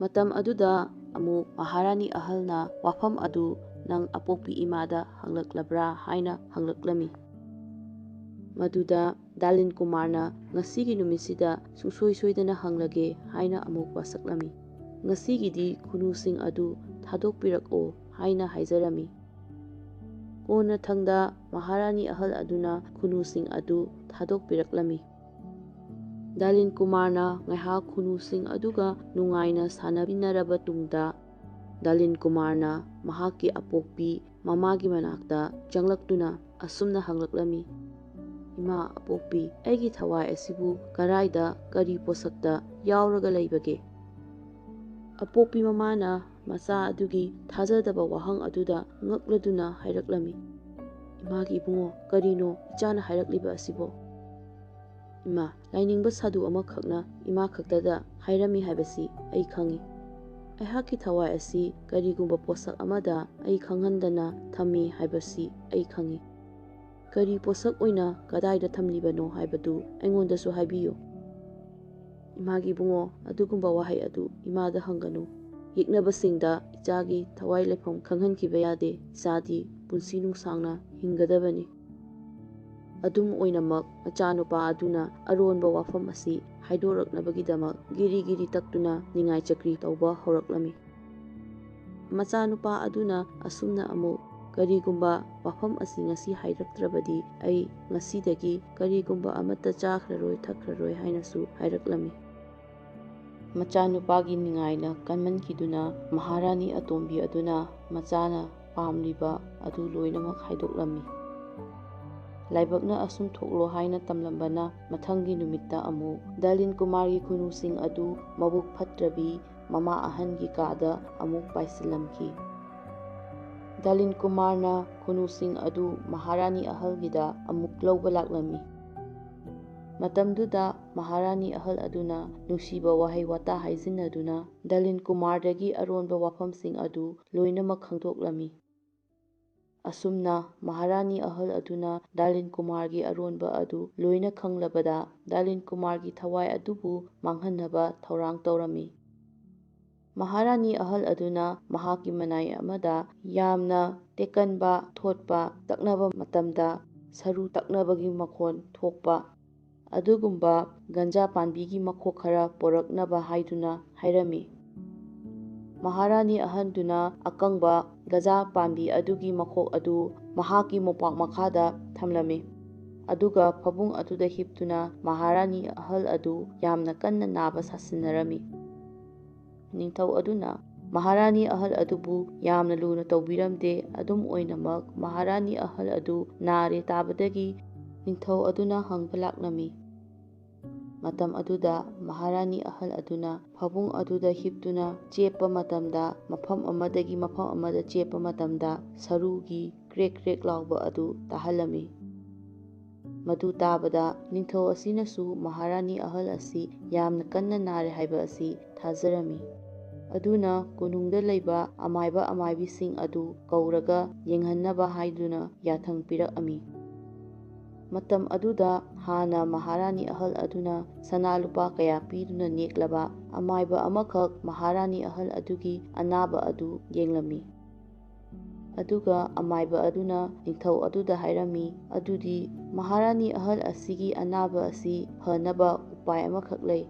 ꯃꯇꯝ ꯑꯗꯨꯗ ꯑꯃꯨꯛ ꯃꯍꯥꯔꯥꯅꯤ ꯑꯍꯜꯅ ꯋꯥꯐꯝ ꯑꯗꯨ ꯅꯪ ꯑꯄꯣꯛꯄꯤ ꯏꯃꯥꯗ ꯍꯪꯂꯛꯂꯕ꯭ꯔꯥ ꯍꯥꯏꯅ ꯍꯪꯂꯛꯂꯝꯃꯤ꯫ ꯃꯗꯨꯗ ꯗꯥꯂꯤꯟ ꯀꯨꯃꯥꯔꯅ ꯉꯁꯤꯒꯤ ꯅꯨꯃꯤꯠꯁꯤꯗ ꯁꯨꯡꯁꯣꯏ ꯁꯣꯏꯗꯅ ꯍꯪꯂꯒꯦ ꯍꯥꯏꯅ ꯑꯃꯨꯛ ꯋꯥꯁꯛꯂꯝꯃꯤ꯫ ꯉꯁꯤꯒꯤꯗꯤ ꯈꯨꯅꯨꯁꯤꯡ ꯑꯗꯨ ꯊꯥꯗꯣꯛꯄꯤꯔꯛꯑꯣ ꯍꯥꯏꯅ ꯍꯥꯏꯖꯔꯝꯃꯤ꯫ ꯀꯣꯟꯅꯊꯪꯗ ꯃꯍꯥꯔꯥꯅꯤ ꯑꯍꯜ ꯑꯗꯨꯅ ꯈꯨꯅꯨꯁꯤꯡ ꯑꯗꯨ ꯊꯥꯗꯣꯛꯄꯤꯔꯛꯂꯝꯃꯤ꯫ ꯗꯥꯂꯤꯟ ꯀꯨꯃꯥꯔꯅ ꯉꯥꯏꯍꯥꯛ ꯈꯨꯅꯨꯁꯤꯡ ꯑꯗꯨꯒ ꯅꯨꯡꯉꯥꯏꯅ ꯁꯥꯟꯅꯃꯤꯟꯅꯔꯕ ꯇꯨꯡꯗ, ꯗꯥꯂꯤꯟ ꯀꯨꯃꯥꯔꯅ ꯃꯍꯥꯛꯀꯤ ꯑꯄꯣꯛꯄꯤ ꯃꯃꯥꯒꯤ ꯃꯅꯥꯛꯇ ꯆꯪꯂꯛꯇꯨꯅ ꯑꯁꯨꯝꯅ ꯍꯪꯂꯛꯂꯝꯃꯤ, "ꯏꯃꯥ ꯑꯄꯣꯛꯄꯤ, ꯑꯩꯒꯤ ꯊꯋꯥꯏ ꯑꯁꯤꯕꯨ ꯀꯔꯥꯏꯗ, ꯀꯔꯤ ꯄꯣꯠꯁꯛꯇ ꯌꯥꯎꯔꯒ ꯂꯩꯕꯒꯦ?" ꯑꯄꯣꯛꯄꯤ ꯃꯃꯥꯅ ꯃꯆꯥ ꯑꯗꯨꯒꯤ ꯊꯥꯖꯗꯕ ꯋꯥꯍꯪ ꯑꯗꯨꯗ ꯉꯛꯂꯗꯨꯅ ꯍꯥꯏꯔꯛꯂꯝꯃꯤ, "ꯏꯃꯥꯒꯤ ꯏꯕꯨꯡꯉꯣ, ꯀꯔꯤꯅꯣ ꯏꯆꯥꯅ ꯍꯥꯏꯔꯛꯂꯤꯕ ꯑꯁꯤꯕꯣ?" "ꯏꯃꯥ, ꯂꯥꯏꯅꯤꯡꯕ ꯁꯥꯗꯨ ꯑꯃꯈꯛꯅ ꯏꯃꯥ ꯈꯛꯇꯗ ꯍꯥꯏꯔꯝꯃꯤ ꯍꯥꯏꯕꯁꯤ ꯑꯩ ꯈꯪꯏ꯫ ꯑꯩꯍꯥꯛꯀꯤ ꯊꯋꯥꯏ ꯑꯁꯤ ꯀꯔꯤꯒꯨꯝꯕ ꯄꯣꯠꯁꯛ ꯑꯃꯗ ꯑꯩ ꯈꯪꯍꯟꯗꯅ ꯊꯝꯃꯤ ꯍꯥꯏꯕꯁꯤ ꯑꯩ ꯈꯪꯏ꯫ ꯀꯔꯤ ꯄꯣꯠꯁꯛ ꯑꯣꯏꯅ ꯀꯗꯥꯏꯗ ꯊꯝꯂꯤꯕꯅꯣ ꯍꯥꯏꯕꯗꯨ ꯑꯩꯉꯣꯟꯗꯁꯨ ꯍꯥꯏꯕꯤꯌꯨ꯫" "ꯏꯃꯥꯒꯤ ꯏꯕꯨꯡꯉꯣ, ꯑꯗꯨꯒꯨꯝꯕ ꯋꯥꯍꯩ ꯑꯗꯨ ꯏꯃꯥꯗ ꯍꯪꯒꯅꯨ꯫ ꯌꯦꯛꯅꯕꯁꯤꯡꯗ ꯏꯆꯥꯒꯤ ꯊꯋꯥꯏ ꯂꯩꯐꯝ ꯈꯪꯍꯟꯈꯤꯕ ꯌꯥꯗꯦ꯫ ꯏꯆꯥꯗꯤ ꯄꯨꯟꯁꯤ ꯅꯨꯡꯁꯥꯡꯅ ꯍꯤꯡꯒꯗꯕꯅꯤ꯫" ꯑꯗꯨꯝ ꯑꯣꯏꯅꯃꯛ, ꯃꯆꯥꯅꯨꯄꯥ ꯑꯗꯨꯅ ꯑꯔꯣꯟꯕ ꯋꯥꯐꯝ ꯑꯁꯤ ꯍꯥꯏꯗꯣꯔꯛꯅꯕꯒꯤꯗꯃꯛ ꯒꯤꯔꯤ ꯒꯤꯔꯤ ꯇꯛꯇꯨꯅ ꯅꯤꯡꯉꯥꯏ ꯆꯀ꯭ꯔꯤ ꯇꯧꯕ ꯍꯧꯔꯛꯂꯝꯃꯤ꯫ ꯃꯆꯥꯅꯨꯄꯥ ꯑꯗꯨꯅ ꯑꯁꯨꯝꯅ ꯑꯃꯨꯛ, "ꯀꯔꯤꯒꯨꯝꯕ ꯋꯥꯐꯝ ꯑꯁꯤ ꯉꯁꯤ ꯍꯥꯏꯔꯛꯇ꯭ꯔꯕꯗꯤ ꯑꯩ ꯉꯁꯤꯗꯒꯤ ꯀꯔꯤꯒꯨꯝꯕ ꯑꯃꯠꯇ ꯆꯥꯈ꯭ꯔꯔꯣꯏ, ꯊꯛꯈ꯭ꯔꯔꯣꯏ" ꯍꯥꯏꯅꯁꯨ ꯍꯥꯏꯔꯛꯂꯝꯃꯤ꯫ ꯃꯆꯥꯅꯨꯄꯥꯒꯤ ꯅꯤꯡꯉꯥꯏꯅ ꯀꯟꯃꯟꯈꯤꯗꯨꯅ ꯃꯍꯥꯔꯥꯅꯤ ꯑꯇꯣꯝꯕꯤ ꯑꯗꯨꯅ ꯃꯆꯥꯅ ꯄꯥꯝꯂꯤꯕ ꯑꯗꯨ ꯂꯣꯏꯅꯃꯛ ꯍꯥꯏꯗꯣꯛꯂꯝꯃꯤ꯫ ꯂꯥꯏꯕꯛꯅ ꯑꯁꯨꯝ ꯊꯣꯛꯂꯣ ꯍꯥꯏꯅ ꯇꯝꯂꯝꯕꯅ ꯃꯊꯪꯒꯤ ꯅꯨꯃꯤꯠꯇ ꯑꯃꯨꯛ ꯗꯥꯂꯤꯟ ꯀꯨꯃꯥꯔꯒꯤ ꯈꯨꯅꯨꯁꯤꯡ ꯑꯗꯨ ꯃꯕꯨꯛ ꯐꯠꯇ꯭ꯔꯕꯤ ꯃꯃꯥ ꯑꯍꯟꯒꯤ ꯀꯥꯗ ꯑꯃꯨꯛ ꯄꯥꯏꯁꯤꯜꯂꯝꯈꯤ꯫ ꯗꯥꯂꯤꯟ ꯀꯨꯃꯥꯔꯅ ꯈꯨꯅꯨꯁꯤꯡ ꯑꯗꯨ ꯃꯍꯥꯔꯥꯅꯤ ꯑꯍꯜꯒꯤꯗ ꯑꯃꯨꯛ ꯂꯧꯕ ꯂꯥꯛꯂꯝꯃꯤ꯫ ꯃꯇꯝꯗꯨꯗ ꯃꯍꯥꯔꯥꯅꯤ ꯑꯍꯜ ꯑꯗꯨꯅ ꯅꯨꯡꯁꯤꯕ ꯋꯥꯍꯩ ꯋꯥꯇꯥ ꯍꯥꯏꯖꯤꯟꯅꯗꯨꯅ ꯗꯥꯂꯤꯟ ꯀꯨꯃꯥꯔꯗꯒꯤ ꯑꯔꯣꯟꯕ ꯋꯥꯐꯝꯁꯤꯡ ꯑꯗꯨ ꯂꯣꯏꯅꯃꯛ ꯈꯪꯗꯣꯛꯂꯝꯃꯤ꯫ ꯑꯁꯨꯝꯅ ꯃꯍꯥꯔꯥꯅꯤ ꯑꯍꯜ ꯑꯗꯨꯅ ꯗꯥꯂꯤꯟ ꯀꯨꯃꯥꯔꯒꯤ ꯑꯔꯣꯟꯕ ꯑꯗꯨ ꯂꯣꯏꯅ ꯈꯪꯂꯕꯗ ꯗꯥꯂꯤꯟ ꯀꯨꯃꯥꯔꯒꯤ ꯊꯋꯥꯏ ꯑꯗꯨꯕꯨ ꯃꯥꯡꯍꯟꯅꯕ ꯊꯧꯔꯥꯡ ꯇꯧꯔꯝꯃꯤ꯫ ꯃꯍꯥꯔꯥꯅꯤ ꯑꯍꯜ ꯑꯗꯨꯅ ꯃꯍꯥꯛꯀꯤ ꯃꯅꯥꯏ ꯑꯃꯗ ꯌꯥꯝꯅ ꯇꯦꯛꯀꯟꯕ, ꯊꯣꯠꯄ ꯇꯛꯅꯕ ꯃꯇꯝꯗ ꯁꯔꯨ ꯇꯛꯅꯕꯒꯤ ꯃꯈꯣꯟ ꯊꯣꯛꯄ ꯑꯗꯨꯒꯨꯝꯕ ꯒꯟꯖꯥ ꯄꯥꯝꯕꯤꯒꯤ ꯃꯈꯣꯛ ꯈꯔ ꯄꯣꯔꯛꯅꯕ ꯍꯥꯏꯗꯨꯅ ꯍꯥꯏꯔꯝꯃꯤ꯫ ꯃꯍꯥꯔꯥꯅꯤ ꯑꯍꯟꯗꯨꯅ ꯑꯀꯪꯕ ꯒꯖꯥ ꯄꯥꯝꯕꯤ ꯑꯗꯨꯒꯤ ꯃꯈꯣꯛ ꯑꯗꯨ ꯃꯍꯥꯛꯀꯤ ꯃꯣꯝꯄꯥꯛ ꯃꯈꯥꯗ ꯊꯝꯂꯝꯃꯤ꯫ ꯑꯗꯨꯒ ꯐꯃꯨꯡ ꯑꯗꯨꯗ ꯍꯤꯞꯇꯨꯅ ꯃꯍꯥꯔꯥꯅꯤ ꯑꯍꯜ ꯑꯗꯨ ꯌꯥꯝꯅ ꯀꯟꯅ ꯅꯥꯕ ꯁꯥꯁꯤꯟꯅꯔꯝꯃꯤ꯫ ꯅꯤꯡꯊꯧ ꯑꯗꯨꯅ ꯃꯍꯥꯔꯥꯅꯤ ꯑꯍꯜ ꯑꯗꯨꯕꯨ ꯌꯥꯝꯅ ꯂꯨꯅ ꯇꯧꯕꯤꯔꯝꯗꯦ꯫ ꯑꯗꯨꯝ ꯑꯣꯏꯅꯃꯛ, ꯃꯍꯥꯔꯥꯅꯤ ꯑꯍꯜ ꯑꯗꯨ ꯅꯥꯔꯦ ꯇꯥꯕꯗꯒꯤ ꯅꯤꯡꯊꯧ ꯑꯗꯨꯅ ꯍꯪꯕ ꯂꯥꯛꯂꯝꯃꯤ꯫ ꯃꯇꯝ ꯑꯗꯨꯗ ꯃꯍꯥꯔꯥꯅꯤ ꯑꯍꯜ ꯑꯗꯨꯅ ꯐꯃꯨꯡ ꯑꯗꯨꯗ ꯍꯤꯞꯇꯨꯅ ꯆꯦꯞꯄ ꯃꯇꯝꯗ, ꯃꯐꯝ ꯑꯃꯗꯒꯤ ꯃꯐꯝ ꯑꯃꯗ ꯆꯦꯞꯄ ꯃꯇꯝꯗ ꯁꯔꯨꯒꯤ ꯀ꯭ꯔꯦꯛ ꯀ꯭ꯔꯦꯛ ꯂꯥꯎꯕ ꯑꯗꯨ ꯇꯥꯍꯜꯂꯝꯃꯤ꯫ ꯃꯗꯨ ꯇꯥꯕꯗ ꯅꯤꯡꯊꯧ ꯑꯁꯤꯅꯁꯨ ꯃꯍꯥꯔꯥꯅꯤ ꯑꯍꯜ ꯑꯁꯤ ꯌꯥꯝꯅ ꯀꯟꯅ ꯅꯥꯔꯦ ꯍꯥꯏꯕ ꯑꯁꯤ ꯊꯥꯖꯔꯝꯃꯤ꯫ ꯑꯗꯨꯅ ꯀꯣꯅꯨꯡꯗ ꯂꯩꯕ ꯑꯃꯥꯏꯕ ꯑꯃꯥꯏꯕꯤꯁꯤꯡ ꯑꯗꯨ ꯀꯧꯔꯒ ꯌꯦꯡꯍꯟꯅꯕ ꯍꯥꯏꯗꯨꯅ ꯌꯥꯊꯪ ꯄꯤꯔꯛꯑꯝꯃꯤ꯫ ꯃꯇꯝ ꯑꯗꯨꯗ ꯍꯥꯟꯅ ꯃꯍꯥꯔꯥꯅꯤ ꯑꯍꯜ ꯑꯗꯨꯅ ꯁꯅꯥ ꯂꯨꯄꯥ ꯀꯌꯥ ꯄꯤꯗꯨꯅ ꯅꯦꯛꯂꯕ ꯑꯃꯥꯏꯕ ꯑꯃꯈꯛ ꯃꯍꯥꯔꯥꯅꯤ ꯑꯍꯜ ꯑꯗꯨꯒꯤ ꯑꯅꯥꯕ ꯑꯗꯨ ꯌꯦꯡꯂꯝꯃꯤ꯫ ꯑꯗꯨꯒ ꯑꯃꯥꯏꯕ ꯑꯗꯨꯅ ꯅꯤꯡꯊꯧ ꯑꯗꯨꯗ ꯍꯥꯏꯔꯝꯃꯤ, "ꯑꯗꯨꯗꯤ ꯃꯍꯥꯔꯥꯅꯤ ꯑꯍꯜ ꯑꯁꯤꯒꯤ ꯑꯅꯥꯕ ꯑꯁꯤ ꯐꯅꯕ ꯎꯄꯥꯏ ꯑꯃꯈꯛ ꯂꯩ꯫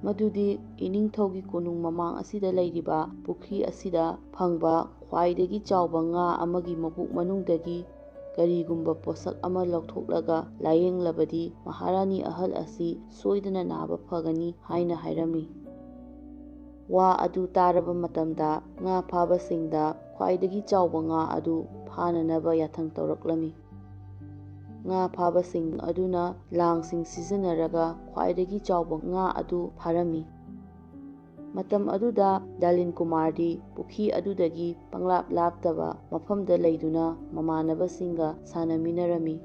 ꯃꯗꯨꯗꯤ ꯏꯅꯤꯡꯊꯧꯒꯤ ꯀꯣꯅꯨꯡ ꯃꯃꯥꯡ ꯑꯁꯤꯗ ꯂꯩꯔꯤꯕ ꯄꯨꯈ꯭ꯔꯤ ꯑꯁꯤꯗ ꯐꯪꯕ ꯈ꯭ꯋꯥꯏꯗꯒꯤ ꯆꯥꯎꯕ ꯉꯥ ꯑꯃꯒꯤ ꯃꯕꯨꯛ ꯃꯅꯨꯡꯗꯒꯤ ꯀꯔꯤꯒꯨꯝꯕ ꯄꯣꯠꯁꯛ ꯑꯃ ꯂꯧꯊꯣꯛꯂꯒ ꯂꯥꯌꯦꯡꯂꯕꯗꯤ ꯃꯍꯥꯔꯥꯅꯤ ꯑꯍꯜ ꯑꯁꯤ ꯁꯣꯏꯗꯅ ꯅꯥꯕ ꯐꯒꯅꯤ" ꯍꯥꯏꯅ ꯍꯥꯏꯔꯝꯃꯤ꯫ ꯋꯥ ꯑꯗꯨ ꯇꯥꯔꯕ ꯃꯇꯝꯗ ꯉꯥ ꯐꯥꯕꯁꯤꯡꯗ ꯈ꯭ꯋꯥꯏꯗꯒꯤ ꯆꯥꯎꯕ ꯉꯥ ꯑꯗꯨ ꯐꯥꯅꯅꯕ ꯌꯥꯊꯪ ꯇꯧꯔꯛꯂꯝꯃꯤ꯫ ꯉꯥ ꯐꯥꯕꯁꯤꯡ ꯑꯗꯨꯅ ꯂꯥꯡꯁꯤꯡ ꯁꯤꯖꯤꯟꯅꯔꯒ ꯈ꯭ꯋꯥꯏꯗꯒꯤ ꯆꯥꯎꯕ ꯉꯥ ꯑꯗꯨ ꯐꯥꯔꯝꯃꯤ꯫ ꯃꯇꯝ ꯑꯗꯨꯗ ꯗꯥꯂꯤꯟ ꯀꯨꯃꯥꯔꯗꯤ ꯄꯨꯈ꯭ꯔꯤ ꯑꯗꯨꯗꯒꯤ ꯄꯪꯂꯥꯞ ꯂꯥꯞꯇꯕ ꯃꯐꯝꯗ ꯂꯩꯗꯨꯅ ꯃꯃꯥꯟꯅꯕꯁꯤꯡꯒ ꯁꯥꯟꯅꯃꯤꯟꯅꯔꯝꯃꯤ꯫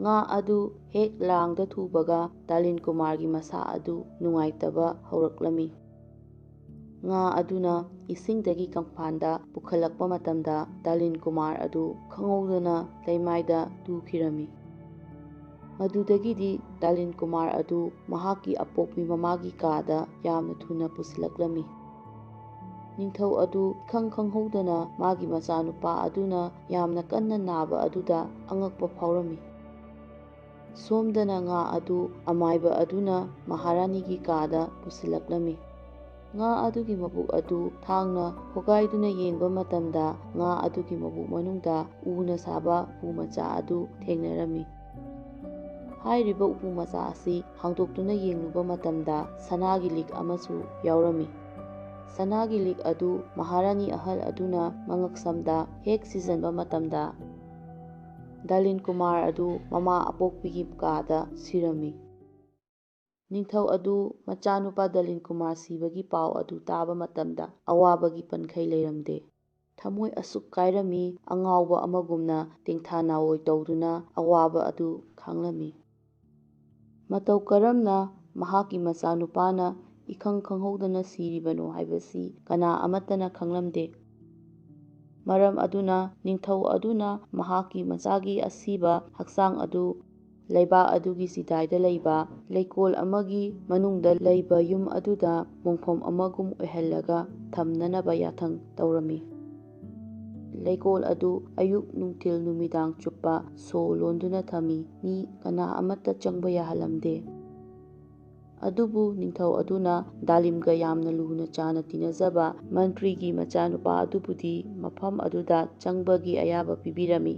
ꯉꯥ ꯑꯗꯨ ꯍꯦꯛ ꯂꯥꯡꯗ ꯊꯨꯕꯒ ꯗꯥꯂꯤꯟ ꯀꯨꯃꯥꯔꯒꯤ ꯃꯁꯥ ꯑꯗꯨ ꯅꯨꯡꯉꯥꯏꯇꯕ ꯍꯧꯔꯛꯂꯝꯃꯤ꯫ ꯉꯥ ꯑꯗꯨꯅ ꯏꯁꯤꯡꯗꯒꯤ ꯀꯪꯐꯥꯟꯗ ꯄꯨꯈꯠꯂꯛꯄ ꯃꯇꯝꯗ ꯗꯥꯂꯤꯟ ꯀꯨꯃꯥꯔ ꯑꯗꯨ ꯈꯪꯍꯧꯗꯅ ꯂꯩꯃꯥꯏꯗ ꯇꯨꯈꯤꯔꯝꯃꯤ꯫ ꯃꯗꯨꯗꯒꯤꯗꯤ ꯗꯥꯂꯤꯟ ꯀꯨꯃꯥꯔ ꯑꯗꯨ ꯃꯍꯥꯛꯀꯤ ꯑꯄꯣꯛꯄꯤ ꯃꯃꯥꯒꯤ ꯀꯥꯗ ꯌꯥꯝꯅ ꯊꯨꯅ ꯄꯨꯁꯤꯜꯂꯛꯂꯝꯃꯤ꯫ ꯅꯤꯡꯊꯧ ꯑꯗꯨ ꯏꯈꯪ ꯈꯪꯍꯧꯗꯅ ꯃꯥꯒꯤ ꯃꯆꯥꯅꯨꯄꯥ ꯑꯗꯨꯅ ꯌꯥꯝꯅ ꯀꯟꯅ ꯅꯥꯕ ꯑꯗꯨꯗ ꯑꯉꯛꯄ ꯐꯥꯎꯔꯝꯃꯤ꯫ ꯁꯣꯝꯗꯅ ꯉꯥ ꯑꯗꯨ ꯑꯃꯥꯏꯕ ꯑꯗꯨꯅ ꯃꯍꯥꯔꯥꯅꯤꯒꯤ ꯀꯥꯗ ꯄꯨꯁꯤꯜꯂꯛꯂꯝꯃꯤ꯫ ꯉꯥ ꯑꯗꯨꯒꯤ ꯃꯕꯨꯛ ꯑꯗꯨ ꯊꯥꯡꯅ ꯍꯣꯒꯥꯏꯗꯨꯅ ꯌꯦꯡꯕ ꯃꯇꯝꯗ, ꯉꯥ ꯑꯗꯨꯒꯤ ꯃꯕꯨꯛ ꯃꯅꯨꯡꯗ ꯎꯅ ꯁꯥꯕ ꯎꯄꯨ ꯃꯆꯥ ꯑꯗꯨ ꯊꯦꯡꯅꯔꯝꯃꯤ꯫ ꯍꯥꯏꯔꯤꯕ ꯎꯄꯨ ꯃꯆꯥ ꯑꯁꯤ ꯍꯥꯡꯗꯣꯛꯇꯨꯅ ꯌꯦꯡꯂꯨꯕ ꯃꯇꯝꯗ, ꯁꯅꯥꯒꯤ ꯂꯤꯛ ꯑꯃꯁꯨ ꯌꯥꯎꯔꯝꯃꯤ꯫ ꯁꯅꯥꯒꯤ ꯂꯤꯛ ꯑꯗꯨ ꯃꯍꯥꯔꯥꯅꯤ ꯑꯍꯜ ꯑꯗꯨꯅ ꯃꯉꯛꯁꯝꯗ ꯍꯦꯛ ꯁꯤꯖꯤꯟꯕ ꯃꯇꯝꯗ, ꯗꯥꯂꯤꯟ ꯀꯨꯃꯥꯔ ꯑꯗꯨ ꯃꯃꯥ ꯑꯄꯣꯛꯄꯤꯒꯤ ꯀꯥꯗ ꯁꯤꯔꯝꯃꯤ꯫ ꯅꯤꯡꯊꯧ ꯑꯗꯨ ꯃꯆꯥꯅꯨꯄꯥ ꯗꯥꯂꯤꯟ ꯀꯨꯃꯥꯔ ꯁꯤꯕꯒꯤ ꯄꯥꯎ ꯑꯗꯨ ꯇꯥꯕ ꯃꯇꯝꯗ ꯑꯋꯥꯕꯒꯤ ꯄꯟꯈꯩ ꯂꯩꯔꯝꯗꯦ꯫ ꯊꯃꯣꯏ ꯑꯁꯨꯛ ꯀꯥꯏꯔꯝꯃꯤ, ꯑꯉꯥꯎꯕ ꯑꯃꯒꯨꯝꯅ ꯇꯦꯡꯊꯥ ꯅꯥꯑꯣꯏ ꯇꯧꯗꯨꯅ ꯑꯋꯥꯕ ꯑꯗꯨ ꯈꯥꯡꯂꯝꯃꯤ꯫ ꯃꯇꯧ ꯀꯔꯝꯅ ꯃꯍꯥꯛꯀꯤ ꯃꯆꯥꯅꯨꯄꯥꯅ ꯏꯈꯪ ꯈꯪꯍꯧꯗꯅ ꯁꯤꯔꯤꯕꯅꯣ ꯍꯥꯏꯕꯁꯤ ꯀꯅꯥ ꯑꯃꯠꯇꯅ ꯈꯪꯂꯝꯗꯦ꯫ ꯃꯔꯝ ꯑꯗꯨꯅ ꯅꯤꯡꯊꯧ ꯑꯗꯨꯅ ꯃꯍꯥꯛꯀꯤ ꯃꯆꯥꯒꯤ ꯑꯁꯤꯕ ꯍꯛꯆꯥꯡ ꯑꯗꯨ ꯂꯩꯕꯥꯛ ꯑꯗꯨꯒꯤ ꯆꯤꯗꯥꯏꯗ ꯂꯩꯕ ꯂꯩꯀꯣꯜ ꯑꯃꯒꯤ ꯃꯅꯨꯡꯗ ꯂꯩꯕ ꯌꯨꯝ ꯑꯗꯨꯗ ꯃꯣꯡꯐꯝ ꯑꯃꯒꯨꯝ ꯑꯣꯏꯍꯜꯂꯒ ꯊꯝꯅꯅꯕ ꯌꯥꯊꯪ ꯇꯧꯔꯝꯃꯤ꯫ ꯂꯩꯀꯣꯜ ꯑꯗꯨ ꯑꯌꯨꯛ, ꯅꯨꯡꯊꯤꯜ, ꯅꯨꯃꯤꯗꯥꯡ ꯆꯨꯞꯄ ꯁꯣ ꯂꯣꯟꯗꯨꯅ ꯊꯝꯃꯤ꯫ ꯃꯤ ꯀꯅꯥ ꯑꯃꯠꯇ ꯆꯪꯕ ꯌꯥꯍꯜꯂꯝꯗꯦ꯫ ꯑꯗꯨꯕꯨ ꯅꯤꯡꯊꯧ ꯑꯗꯨꯅ ꯗꯥꯂꯤꯝꯒ ꯌꯥꯝꯅ ꯂꯨꯅ ꯆꯥꯅ ꯇꯤꯟꯅꯖꯕ ꯃꯟꯇ꯭ꯔꯤꯒꯤ ꯃꯆꯥꯅꯨꯄꯥ ꯑꯗꯨꯕꯨꯗꯤ ꯃꯐꯝ ꯑꯗꯨꯗ ꯆꯪꯕꯒꯤ ꯑꯌꯥꯕ ꯄꯤꯕꯤꯔꯝꯃꯤ,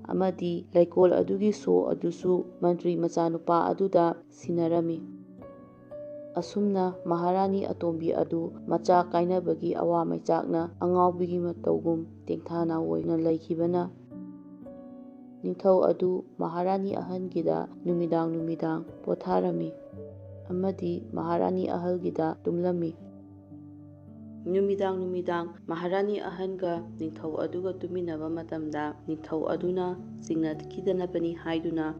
ꯑꯃꯗꯤ ꯂꯩꯀꯣꯜ ꯑꯗꯨꯒꯤ ꯁꯣ ꯑꯗꯨꯁꯨ ꯃꯟꯇ꯭ꯔꯤ ꯃꯆꯥꯅꯨꯄꯥ ꯑꯗꯨꯗ ꯁꯤꯟꯅꯔꯝꯃꯤ꯫ ꯑꯁꯨꯝꯅ ꯃꯍꯥꯔꯥꯅꯤ ꯑꯇꯣꯝꯕꯤ ꯑꯗꯨ ꯃꯆꯥ ꯀꯥꯏꯅꯕꯒꯤ ꯑꯋꯥ ꯃꯩꯆꯥꯛꯅ ꯑꯉꯥꯎꯕꯤꯒꯤ ꯃꯇꯧꯒꯨꯝ ꯇꯦꯡꯊꯥ ꯅꯥꯑꯣꯏꯅ ꯂꯩꯈꯤꯕꯅ, ꯅꯤꯡꯊꯧ ꯑꯗꯨ ꯃꯍꯥꯔꯥꯅꯤ ꯑꯍꯟꯒꯤꯗ ꯅꯨꯃꯤꯗꯥꯡ ꯅꯨꯃꯤꯗꯥꯡ ꯄꯣꯊꯥꯔꯝꯃꯤ ꯑꯃꯗꯤ ꯃꯍꯥꯔꯥꯅꯤ ꯑꯍꯜꯒꯤꯗ ꯇꯨꯝꯂꯝꯃꯤ꯫ ꯅꯨꯃꯤꯗꯥꯡ ꯅꯨꯃꯤꯗꯥꯡ ꯃꯍꯥꯔꯥꯅꯤ ꯑꯍꯜꯒ ꯅꯤꯡꯊꯧ ꯑꯗꯨꯒ ꯇꯨꯃꯤꯟꯅꯕ ꯃꯇꯝꯗ, ꯅꯤꯡꯊꯧ ꯑꯗꯨꯅ ꯆꯤꯡꯅꯈꯤꯗꯅꯕꯅꯤ ꯍꯥꯏꯗꯨꯅ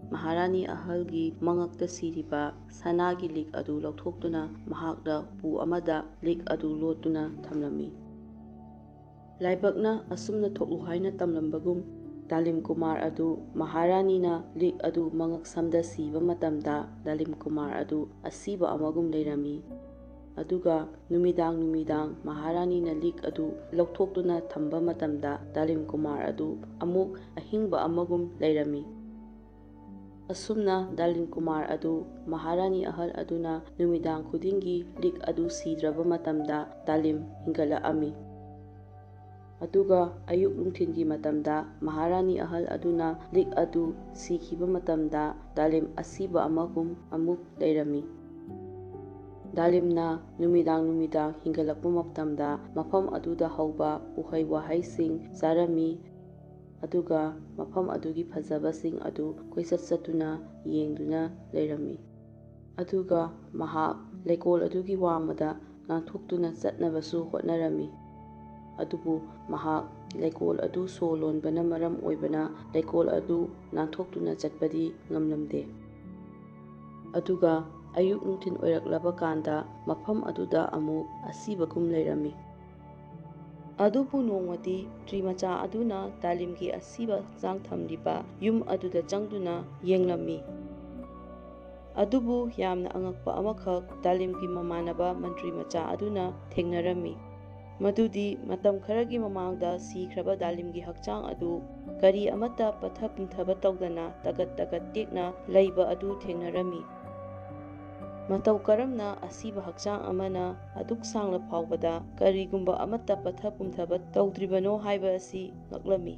ꯃꯍꯥꯔꯥꯅꯤ ꯑꯍꯜꯒꯤ ꯃꯉꯛꯇ ꯁꯤꯔꯤꯕ ꯁꯅꯥꯒꯤ ꯂꯤꯛ ꯑꯗꯨ ꯂꯧꯊꯣꯛꯇꯨꯅ ꯃꯍꯥꯛꯅ ꯎꯄꯨ ꯑꯃꯗ ꯂꯤꯛ ꯑꯗꯨ ꯂꯣꯠꯇꯨꯅ ꯊꯝꯂꯝꯃꯤ꯫ ꯂꯥꯏꯕꯛꯅ ꯑꯁꯨꯝꯅ ꯊꯣꯛꯂꯨ ꯍꯥꯏꯅ ꯇꯝꯂꯝꯕꯒꯨꯝ, ꯗꯥꯂꯤꯝ ꯀꯨꯃꯥꯔ ꯑꯗꯨ ꯃꯍꯥꯔꯥꯅꯤꯅ ꯂꯤꯛ ꯑꯗꯨ ꯃꯉꯛꯁꯝꯗ ꯁꯤꯕ ꯃꯇꯝꯗ, ꯗꯥꯂꯤꯝ ꯀꯨꯃꯥꯔ ꯑꯗꯨ ꯑꯁꯤꯕ ꯑꯃꯒꯨꯝ ꯂꯩꯔꯝꯃꯤ꯫ ꯑꯗꯨꯒ ꯅꯨꯃꯤꯗꯥꯡ ꯅꯨꯃꯤꯗꯥꯡ ꯃꯍꯥꯔꯥꯅꯤꯅ ꯂꯤꯛ ꯑꯗꯨ ꯂꯧꯊꯣꯛꯇꯨꯅ ꯊꯝꯕ ꯃꯇꯝꯗ, ꯗꯥꯂꯤꯝ ꯀꯨꯃꯥꯔ ꯑꯗꯨ ꯑꯃꯨꯛ ꯑꯍꯤꯡꯕ ꯑꯃꯒꯨꯝ ꯂꯩꯔꯝꯃꯤ꯫ ꯑꯁꯨꯝꯅ ꯗꯥꯂꯤꯝ ꯀꯨꯃꯥꯔ ꯑꯗꯨ ꯃꯍꯥꯔꯥꯅꯤ ꯑꯍꯜ ꯑꯗꯨꯅ ꯅꯨꯃꯤꯗꯥꯡ ꯈꯨꯗꯤꯡꯒꯤ ꯂꯤꯛ ꯑꯗꯨ ꯁꯤꯗ꯭ꯔꯕ ꯃꯇꯝꯗ ꯗꯥꯂꯤꯝ ꯍꯤꯡꯒꯠꯂꯛꯑꯝꯃꯤ꯫ ꯑꯗꯨꯒ ꯑꯌꯨꯛ ꯅꯨꯡꯊꯤꯜꯒꯤ ꯃꯇꯝꯗ ꯃꯍꯥꯔꯥꯅꯤ ꯑꯍꯜ ꯑꯗꯨꯅ ꯂꯤꯛ ꯑꯗꯨ ꯁꯤꯈꯤꯕ ꯃꯇꯝꯗ ꯗꯥꯂꯤꯝ ꯑꯁꯤꯕ ꯑꯃꯒꯨꯝ ꯑꯃꯨꯛ ꯂꯩꯔꯝꯃꯤ꯫ ꯗꯥꯂꯤꯝꯅ ꯅꯨꯃꯤꯗꯥꯡ ꯅꯨꯃꯤꯗꯥꯡ ꯍꯤꯡꯒꯠꯂꯛꯄ ꯃꯇꯝꯗ ꯃꯐꯝ ꯑꯗꯨꯗ ꯍꯧꯕ ꯎꯍꯩ ꯋꯥꯍꯩꯁꯤꯡ ꯆꯥꯔꯝꯃꯤ꯫ ꯑꯗꯨꯒ ꯃꯐꯝ ꯑꯗꯨꯒꯤ ꯐꯖꯕꯁꯤꯡ ꯑꯗꯨ ꯀꯣꯏꯆꯠ ꯆꯠꯇꯨꯅ ꯌꯦꯡꯗꯨꯅ ꯂꯩꯔꯝꯃꯤ꯫ ꯑꯗꯨꯒ ꯃꯍꯥꯛ ꯂꯩꯀꯣꯜ ꯑꯗꯨꯒꯤ ꯋꯥꯡꯃꯗ ꯅꯥꯟꯊꯣꯛꯇꯨꯅ ꯆꯠꯅꯕꯁꯨ ꯍꯣꯠꯅꯔꯝꯃꯤ꯫ ꯑꯗꯨꯕꯨ ꯃꯍꯥꯛ ꯂꯩꯀꯣꯜ ꯑꯗꯨ ꯁꯣ ꯂꯣꯟꯕꯅ ꯃꯔꯝ ꯑꯣꯏꯕꯅ ꯂꯩꯀꯣꯜ ꯑꯗꯨ ꯅꯥꯟꯊꯣꯛꯇꯨꯅ ꯆꯠꯄꯗꯤ ꯉꯝꯂꯝꯗꯦ꯫ ꯑꯗꯨꯒ ꯑꯌꯨꯛ ꯅꯨꯡꯊꯤꯜ ꯑꯣꯏꯔꯛꯂꯕ ꯀꯥꯟꯗ ꯃꯐꯝ ꯑꯗꯨꯗ ꯑꯃꯨꯛ ꯑꯁꯤꯕꯒꯨꯝ ꯂꯩꯔꯝꯃꯤ꯫ ꯑꯗꯨꯕꯨ ꯅꯣꯡꯃꯗꯤ ꯇ꯭ꯔꯤ ꯃꯆꯥ ꯑꯗꯨꯅ ꯗꯥꯂꯤꯝꯒꯤ ꯑꯁꯤꯕ ꯍꯛꯆꯥꯡ ꯊꯝꯂꯤꯕ ꯌꯨꯝ ꯑꯗꯨꯗ ꯆꯪꯗꯨꯅ ꯌꯦꯡꯂꯝꯃꯤ꯫ ꯑꯗꯨꯕꯨ ꯌꯥꯝꯅ ꯑꯉꯛꯄ ꯑꯃꯈꯛ ꯗꯥꯂꯤꯝꯒꯤ ꯃꯃꯥꯟꯅꯕ ꯃꯟꯇ꯭ꯔꯤ ꯃꯆꯥ ꯑꯗꯨꯅ ꯊꯦꯡꯅꯔꯝꯃꯤ꯫ ꯃꯗꯨꯗꯤ ꯃꯇꯝ ꯈꯔꯒꯤ ꯃꯃꯥꯡꯗ ꯁꯤꯈ꯭ꯔꯕ ꯗꯥꯂꯤꯝꯒꯤ ꯍꯛꯆꯥꯡ ꯑꯗꯨ ꯀꯔꯤ ꯑꯃꯠꯇ ꯄꯠꯊ ꯄꯨꯝꯊꯕ ꯇꯧꯗꯅ ꯇꯒꯠ ꯇꯒꯠ ꯇꯦꯛꯅ ꯂꯩꯕ ꯑꯗꯨ ꯊꯦꯡꯅꯔꯝꯃꯤ꯫ ꯃꯇꯧ ꯀꯔꯝꯅ ꯑꯁꯤꯕ ꯍꯛꯆꯥꯡ ꯑꯃꯅ ꯑꯗꯨꯛ ꯁꯥꯡꯂ ꯐꯥꯎꯕꯗ ꯀꯔꯤꯒꯨꯝꯕ ꯑꯃꯠꯇ ꯄꯠꯊ ꯄꯨꯝꯊꯕ ꯇꯧꯗ꯭ꯔꯤꯕꯅꯣ ꯍꯥꯏꯕ ꯑꯁꯤ ꯉꯛꯂꯝꯃꯤ꯫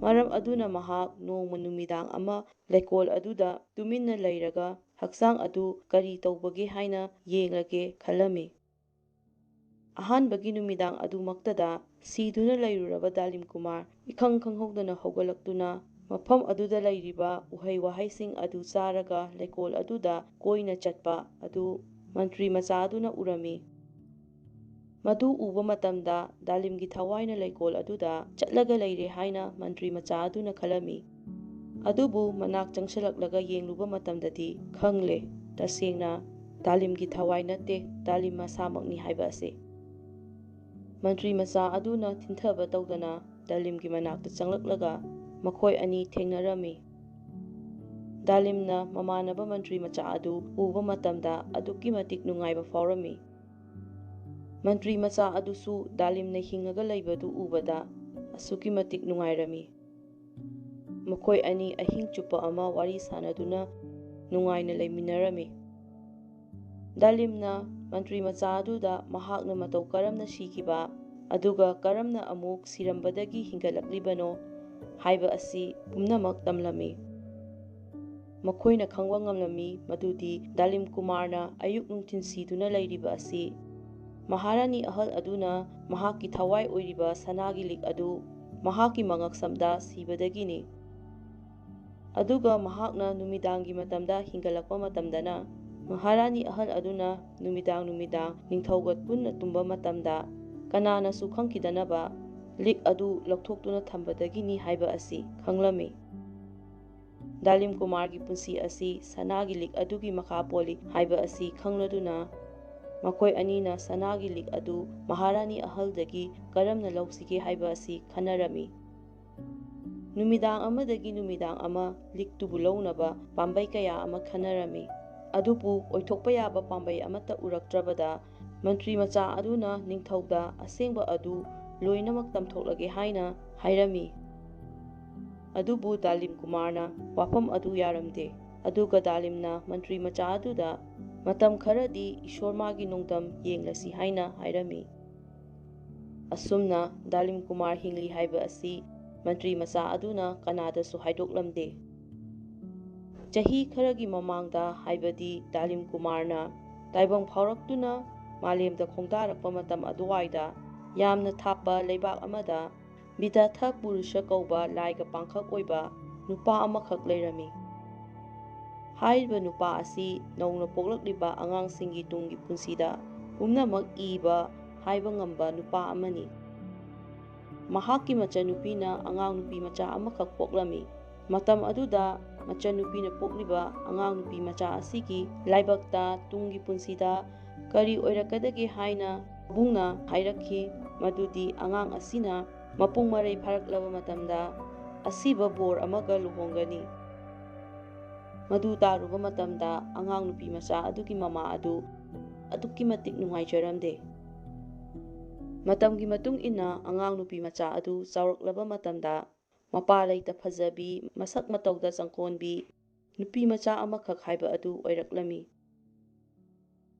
ꯃꯔꯝ ꯑꯗꯨꯅ ꯃꯍꯥꯛ ꯅꯣꯡꯃ ꯅꯨꯃꯤꯗꯥꯡ ꯑꯃ ꯂꯩꯀꯣꯜ ꯑꯗꯨꯗ ꯇꯨꯃꯤꯟꯅ ꯂꯩꯔꯒ ꯍꯛꯆꯥꯡ ꯑꯗꯨ ꯀꯔꯤ ꯇꯧꯕꯒꯦ ꯍꯥꯏꯅ ꯌꯦꯡꯂꯒꯦ ꯈꯜꯂꯝꯃꯤ꯫ ꯑꯍꯥꯟꯕꯒꯤ ꯅꯨꯃꯤꯗꯥꯡ ꯑꯗꯨꯃꯛꯇꯗ ꯁꯤꯗꯨꯅ ꯂꯩꯔꯨꯔꯕ ꯗꯥꯂꯤꯝ ꯀꯨꯃꯥꯔ ꯏꯈꯪ ꯈꯪꯍꯧꯗꯅ ꯍꯧꯒꯠꯂꯛꯇꯨꯅ ꯃꯐꯝ ꯑꯗꯨꯗ ꯂꯩꯔꯤꯕ ꯎꯍꯩ ꯋꯥꯍꯩꯁꯤꯡ ꯑꯗꯨ ꯆꯥꯔꯒ ꯂꯩꯀꯣꯜ ꯑꯗꯨꯗ ꯀꯣꯏꯅ ꯆꯠꯄ ꯑꯗꯨ ꯃꯟꯇ꯭ꯔꯤ ꯃꯆꯥ ꯑꯗꯨꯅ ꯎꯔꯝꯃꯤ꯫ ꯃꯗꯨ ꯎꯕ ꯃꯇꯝꯗ ꯗꯥꯂꯤꯝꯒꯤ ꯊꯋꯥꯏꯅ ꯂꯩꯀꯣꯜ ꯑꯗꯨꯗ ꯆꯠꯂꯒ ꯂꯩꯔꯦ ꯍꯥꯏꯅ ꯃꯟꯇ꯭ꯔꯤ ꯃꯆꯥ ꯑꯗꯨꯅ ꯈꯜꯂꯝꯃꯤ꯫ ꯑꯗꯨꯕꯨ ꯃꯅꯥꯛ ꯆꯪꯁꯤꯜꯂꯛꯂꯒ ꯌꯦꯡꯂꯨꯕ ꯃꯇꯝꯗꯗꯤ ꯈꯪꯂꯦ, ꯇꯁꯦꯡꯅ ꯗꯥꯂꯤꯝꯒꯤ ꯊꯋꯥꯏ ꯅꯠꯇꯦ, ꯗꯥꯂꯤꯝ ꯃꯁꯥꯃꯛꯅꯤ ꯍꯥꯏꯕ ꯑꯁꯤ꯫ ꯃꯟꯇ꯭ꯔꯤ ꯃꯆꯥ ꯑꯗꯨꯅ ꯊꯤꯟꯊꯕ ꯇꯧꯗꯅ ꯗꯥꯂꯤꯝꯒꯤ ꯃꯅꯥꯛꯇ ꯆꯪꯂꯛꯂꯒ ꯃꯈꯣꯏ ꯑꯅꯤ ꯊꯦꯡꯅꯔꯝꯃꯤ꯫ ꯗꯥꯂꯤꯝꯅ ꯃꯃꯥꯟꯅꯕ ꯃꯟꯇ꯭ꯔꯤ ꯃꯆꯥ ꯑꯗꯨ ꯎꯕ ꯃꯇꯝꯗ ꯑꯗꯨꯛꯀꯤ ꯃꯇꯤꯛ ꯅꯨꯡꯉꯥꯏꯕ ꯐꯥꯎꯔꯝꯃꯤ꯫ ꯃꯟꯇ꯭ꯔꯤ ꯃꯆꯥ ꯑꯗꯨꯁꯨ ꯗꯥꯂꯤꯝꯅ ꯍꯤꯡꯉꯒ ꯂꯩꯕꯗꯨ ꯎꯕꯗ ꯑꯁꯨꯛꯀꯤ ꯃꯇꯤꯛ ꯅꯨꯡꯉꯥꯏꯔꯝꯃꯤ꯫ ꯃꯈꯣꯏ ꯑꯅꯤ ꯑꯍꯤꯡ ꯆꯨꯞꯄ ꯑꯃ ꯋꯥꯔꯤ ꯁꯥꯅꯗꯨꯅ ꯅꯨꯡꯉꯥꯏꯅ ꯂꯩꯃꯤꯟꯅꯔꯝꯃꯤ꯫ ꯗꯥꯂꯤꯝꯅ ꯃꯟꯇ꯭ꯔꯤ ꯃꯆꯥ ꯑꯗꯨꯗ ꯃꯍꯥꯛꯅ ꯃꯇꯧ ꯀꯔꯝꯅ ꯁꯤꯈꯤꯕ, ꯑꯗꯨꯒ ꯀꯔꯝꯅ ꯑꯃꯨꯛ ꯁꯤꯔꯝꯕꯗꯒꯤ ꯍꯤꯡꯒꯠꯂꯛꯂꯤꯕꯅꯣ ꯍꯥꯏꯕ ꯑꯁꯤ ꯄꯨꯝꯅꯃꯛ ꯇꯝꯂꯝꯃꯤ꯫ ꯃꯈꯣꯏꯅ ꯈꯪꯕ ꯉꯝꯂꯝꯃꯤ ꯃꯗꯨꯗꯤ ꯗꯥꯂꯤꯝ ꯀꯨꯃꯥꯔꯅ ꯑꯌꯨꯛ ꯅꯨꯡꯊꯤꯜ ꯁꯤꯗꯨꯅ ꯂꯩꯔꯤꯕ ꯑꯁꯤ ꯃꯍꯥꯔꯥꯅꯤ ꯑꯍꯜ ꯑꯗꯨꯅ ꯃꯍꯥꯛꯀꯤ ꯊꯋꯥꯏ ꯑꯣꯏꯔꯤꯕ ꯁꯅꯥꯒꯤ ꯂꯤꯛ ꯑꯗꯨ ꯃꯍꯥꯛꯀꯤ ꯃꯉꯛꯁꯝꯗ ꯁꯤꯕꯗꯒꯤꯅꯤ꯫ ꯑꯗꯨꯒ ꯃꯍꯥꯛꯅ ꯅꯨꯃꯤꯗꯥꯡꯒꯤ ꯃꯇꯝꯗ ꯍꯤꯡꯒꯠꯂꯛꯄ ꯃꯇꯝꯗꯅ, ꯃꯍꯥꯔꯥꯅꯤ ꯑꯍꯜ ꯑꯗꯨꯅ ꯅꯨꯃꯤꯗꯥꯡ ꯅꯨꯃꯤꯗꯥꯡ ꯅꯤꯡꯊꯧꯒ ꯄꯨꯟꯅ ꯇꯨꯝꯕ ꯃꯇꯝꯗ ꯀꯅꯥꯅꯁꯨ ꯈꯪꯈꯤꯗꯅꯕ ꯂꯤꯛ ꯑꯗꯨ ꯂꯧꯊꯣꯛꯇꯨꯅ ꯊꯝꯕꯗꯒꯤꯅꯤ ꯍꯥꯏꯕ ꯑꯁꯤ ꯈꯪꯂꯝꯃꯤ꯫ ꯗꯥꯂꯤꯝ ꯀꯨꯃꯥꯔꯒꯤ ꯄꯨꯟꯁꯤ ꯑꯁꯤ ꯁꯅꯥꯒꯤ ꯂꯤꯛ ꯑꯗꯨꯒꯤ ꯃꯈꯥ ꯄꯣꯜꯂꯤ ꯍꯥꯏꯕ ꯑꯁꯤ ꯈꯪꯂꯗꯨꯅ, ꯃꯈꯣꯏ ꯑꯅꯤꯅ ꯁꯅꯥꯒꯤ ꯂꯤꯛ ꯑꯗꯨ ꯃꯍꯥꯔꯥꯅꯤ ꯑꯍꯜꯗꯒꯤ ꯀꯔꯝꯅ ꯂꯧꯁꯤꯒꯦ ꯍꯥꯏꯕ ꯑꯁꯤ ꯈꯟꯅꯔꯝꯃꯤ꯫ ꯅꯨꯃꯤꯗꯥꯡ ꯑꯃꯗꯒꯤ ꯅꯨꯃꯤꯗꯥꯡ ꯑꯃ ꯂꯤꯛꯇꯨꯕꯨ ꯂꯧꯅꯕ ꯄꯥꯝꯕꯩ ꯀꯌꯥ ꯑꯃ ꯈꯟꯅꯔꯝꯃꯤ꯫ ꯑꯗꯨꯕꯨ ꯑꯣꯏꯊꯣꯛꯄ ꯌꯥꯕ ꯄꯥꯝꯕꯩ ꯑꯃꯠꯇ ꯎꯔꯛꯇ꯭ꯔꯕꯗ, ꯃꯟꯇ꯭ꯔꯤ ꯃꯆꯥ ꯑꯗꯨꯅ ꯅꯤꯡꯊꯧꯗ ꯑꯁꯦꯡꯕ ꯑꯗꯨ ꯂꯣꯏꯅꯃꯛ ꯇꯝꯊꯣꯛꯂꯒꯦ ꯍꯥꯏꯅ ꯍꯥꯏꯔꯝꯃꯤ꯫ ꯑꯗꯨꯕꯨ ꯗꯥꯂꯤꯝ ꯀꯨꯃꯥꯔꯅ ꯋꯥꯐꯝ ꯑꯗꯨ ꯌꯥꯔꯝꯗꯦ꯫ ꯑꯗꯨꯒ ꯗꯥꯂꯤꯝꯅ ꯃꯟꯇ꯭ꯔꯤ ꯃꯆꯥ ꯑꯗꯨꯗ ꯃꯇꯝ ꯈꯔꯗꯤ ꯏꯁꯣꯔ ꯃꯥꯒꯤ ꯅꯣꯡꯗꯝ ꯌꯦꯡꯂꯁꯤ ꯍꯥꯏꯅ ꯍꯥꯏꯔꯝꯃꯤ꯫ ꯑꯁꯨꯝꯅ ꯗꯥꯂꯤꯝ ꯀꯨꯃꯥꯔ ꯍꯤꯡꯂꯤ ꯍꯥꯏꯕ ꯑꯁꯤ ꯃꯟꯇ꯭ꯔꯤ ꯃꯆꯥ ꯑꯗꯨꯅ ꯀꯅꯥꯗꯁꯨ ꯍꯥꯏꯗꯣꯛꯂꯝꯗꯦ꯫ ꯆꯍꯤ ꯈꯔꯒꯤ ꯃꯃꯥꯡꯗ, ꯍꯥꯏꯕꯗꯤ ꯗꯥꯂꯤꯝ ꯀꯨꯃꯥꯔꯅ ꯇꯥꯏꯕꯪ ꯐꯥꯎꯔꯛꯇꯨꯅ ꯃꯥꯂꯦꯝꯗ ꯈꯣꯡꯗꯥꯔꯛꯄ ꯃꯇꯝ ꯑꯗꯨꯋꯥꯏꯗ, ꯌꯥꯝꯅ ꯊꯥꯞꯄ ꯂꯩꯕꯥꯛ ꯑꯃꯗ ꯕꯤꯗꯥꯊꯥ ꯄꯨꯔꯨꯁ ꯀꯧꯕ ꯂꯥꯏꯒ ꯄꯥꯡꯈꯛ ꯑꯣꯏꯕ ꯅꯨꯄꯥ ꯑꯃꯈꯛ ꯂꯩꯔꯝꯃꯤ꯫ ꯍꯥꯏꯔꯤꯕ ꯅꯨꯄꯥ ꯑꯁꯤ ꯅꯧꯅ ꯄꯣꯛꯂꯛꯂꯤꯕ ꯑꯉꯥꯡꯁꯤꯡꯒꯤ ꯇꯨꯡꯒꯤ ꯄꯨꯟꯁꯤꯗ ꯄꯨꯝꯅꯃꯛ ꯏꯕ ꯍꯥꯏꯕ ꯉꯝꯕ ꯅꯨꯄꯥ ꯑꯃꯅꯤ꯫ ꯃꯍꯥꯛꯀꯤ ꯃꯆꯟꯅꯨꯄꯤꯅ ꯑꯉꯥꯡ ꯅꯨꯄꯤ ꯃꯆꯥ ꯑꯃꯈꯛ ꯄꯣꯛꯂꯝꯃꯤ꯫ ꯃꯇꯝ ꯑꯗꯨꯗ ꯃꯆꯟꯅꯨꯄꯤꯅ ꯄꯣꯛꯂꯤꯕ ꯑꯉꯥꯡ ꯅꯨꯄꯤ ꯃꯆꯥ ꯑꯁꯤꯒꯤ ꯂꯥꯏꯕꯛꯇ ꯇꯨꯡꯒꯤ ꯄꯨꯟꯁꯤꯗ ꯀꯔꯤ ꯑꯣꯏꯔꯛꯀꯗꯒꯦ ꯍꯥꯏꯅ ꯃꯕꯨꯡꯅ ꯍꯥꯏꯔꯛꯈꯤ꯫ ꯃꯗꯨꯗꯤ ꯑꯉꯥꯡ ꯑꯁꯤꯅ ꯃꯄꯨꯡ ꯃꯔꯩ ꯐꯥꯔꯛꯂꯕ ꯃꯇꯝꯗ ꯑꯁꯤꯕ ꯕꯣꯔ ꯑꯃꯒ ꯂꯨꯍꯣꯡꯒꯅꯤ꯫ ꯃꯗꯨ ꯇꯥꯔꯨꯕ ꯃꯇꯝꯗ ꯑꯉꯥꯡ ꯅꯨꯄꯤ ꯃꯆꯥ ꯑꯗꯨꯒꯤ ꯃꯃꯥ ꯑꯗꯨ ꯑꯗꯨꯛꯀꯤ ꯃꯇꯤꯛ ꯅꯨꯡꯉꯥꯏꯖꯔꯝꯗꯦ꯫ ꯃꯇꯝꯒꯤ ꯃꯇꯨꯡ ꯏꯟꯅ ꯑꯉꯥꯡ ꯅꯨꯄꯤ ꯃꯆꯥ ꯑꯗꯨ ꯆꯥꯎꯔꯛꯂꯕ ꯃꯇꯝꯗ ꯃꯄꯥ ꯂꯩꯇ ꯐꯖꯕꯤ, ꯃꯁꯛ ꯃꯇꯧꯗ ꯆꯪꯈꯣꯟꯕꯤ ꯅꯨꯄꯤ ꯃꯆꯥ ꯑꯃꯈꯛ ꯍꯥꯏꯕ ꯑꯗꯨ ꯑꯣꯏꯔꯛꯂꯝꯃꯤ꯫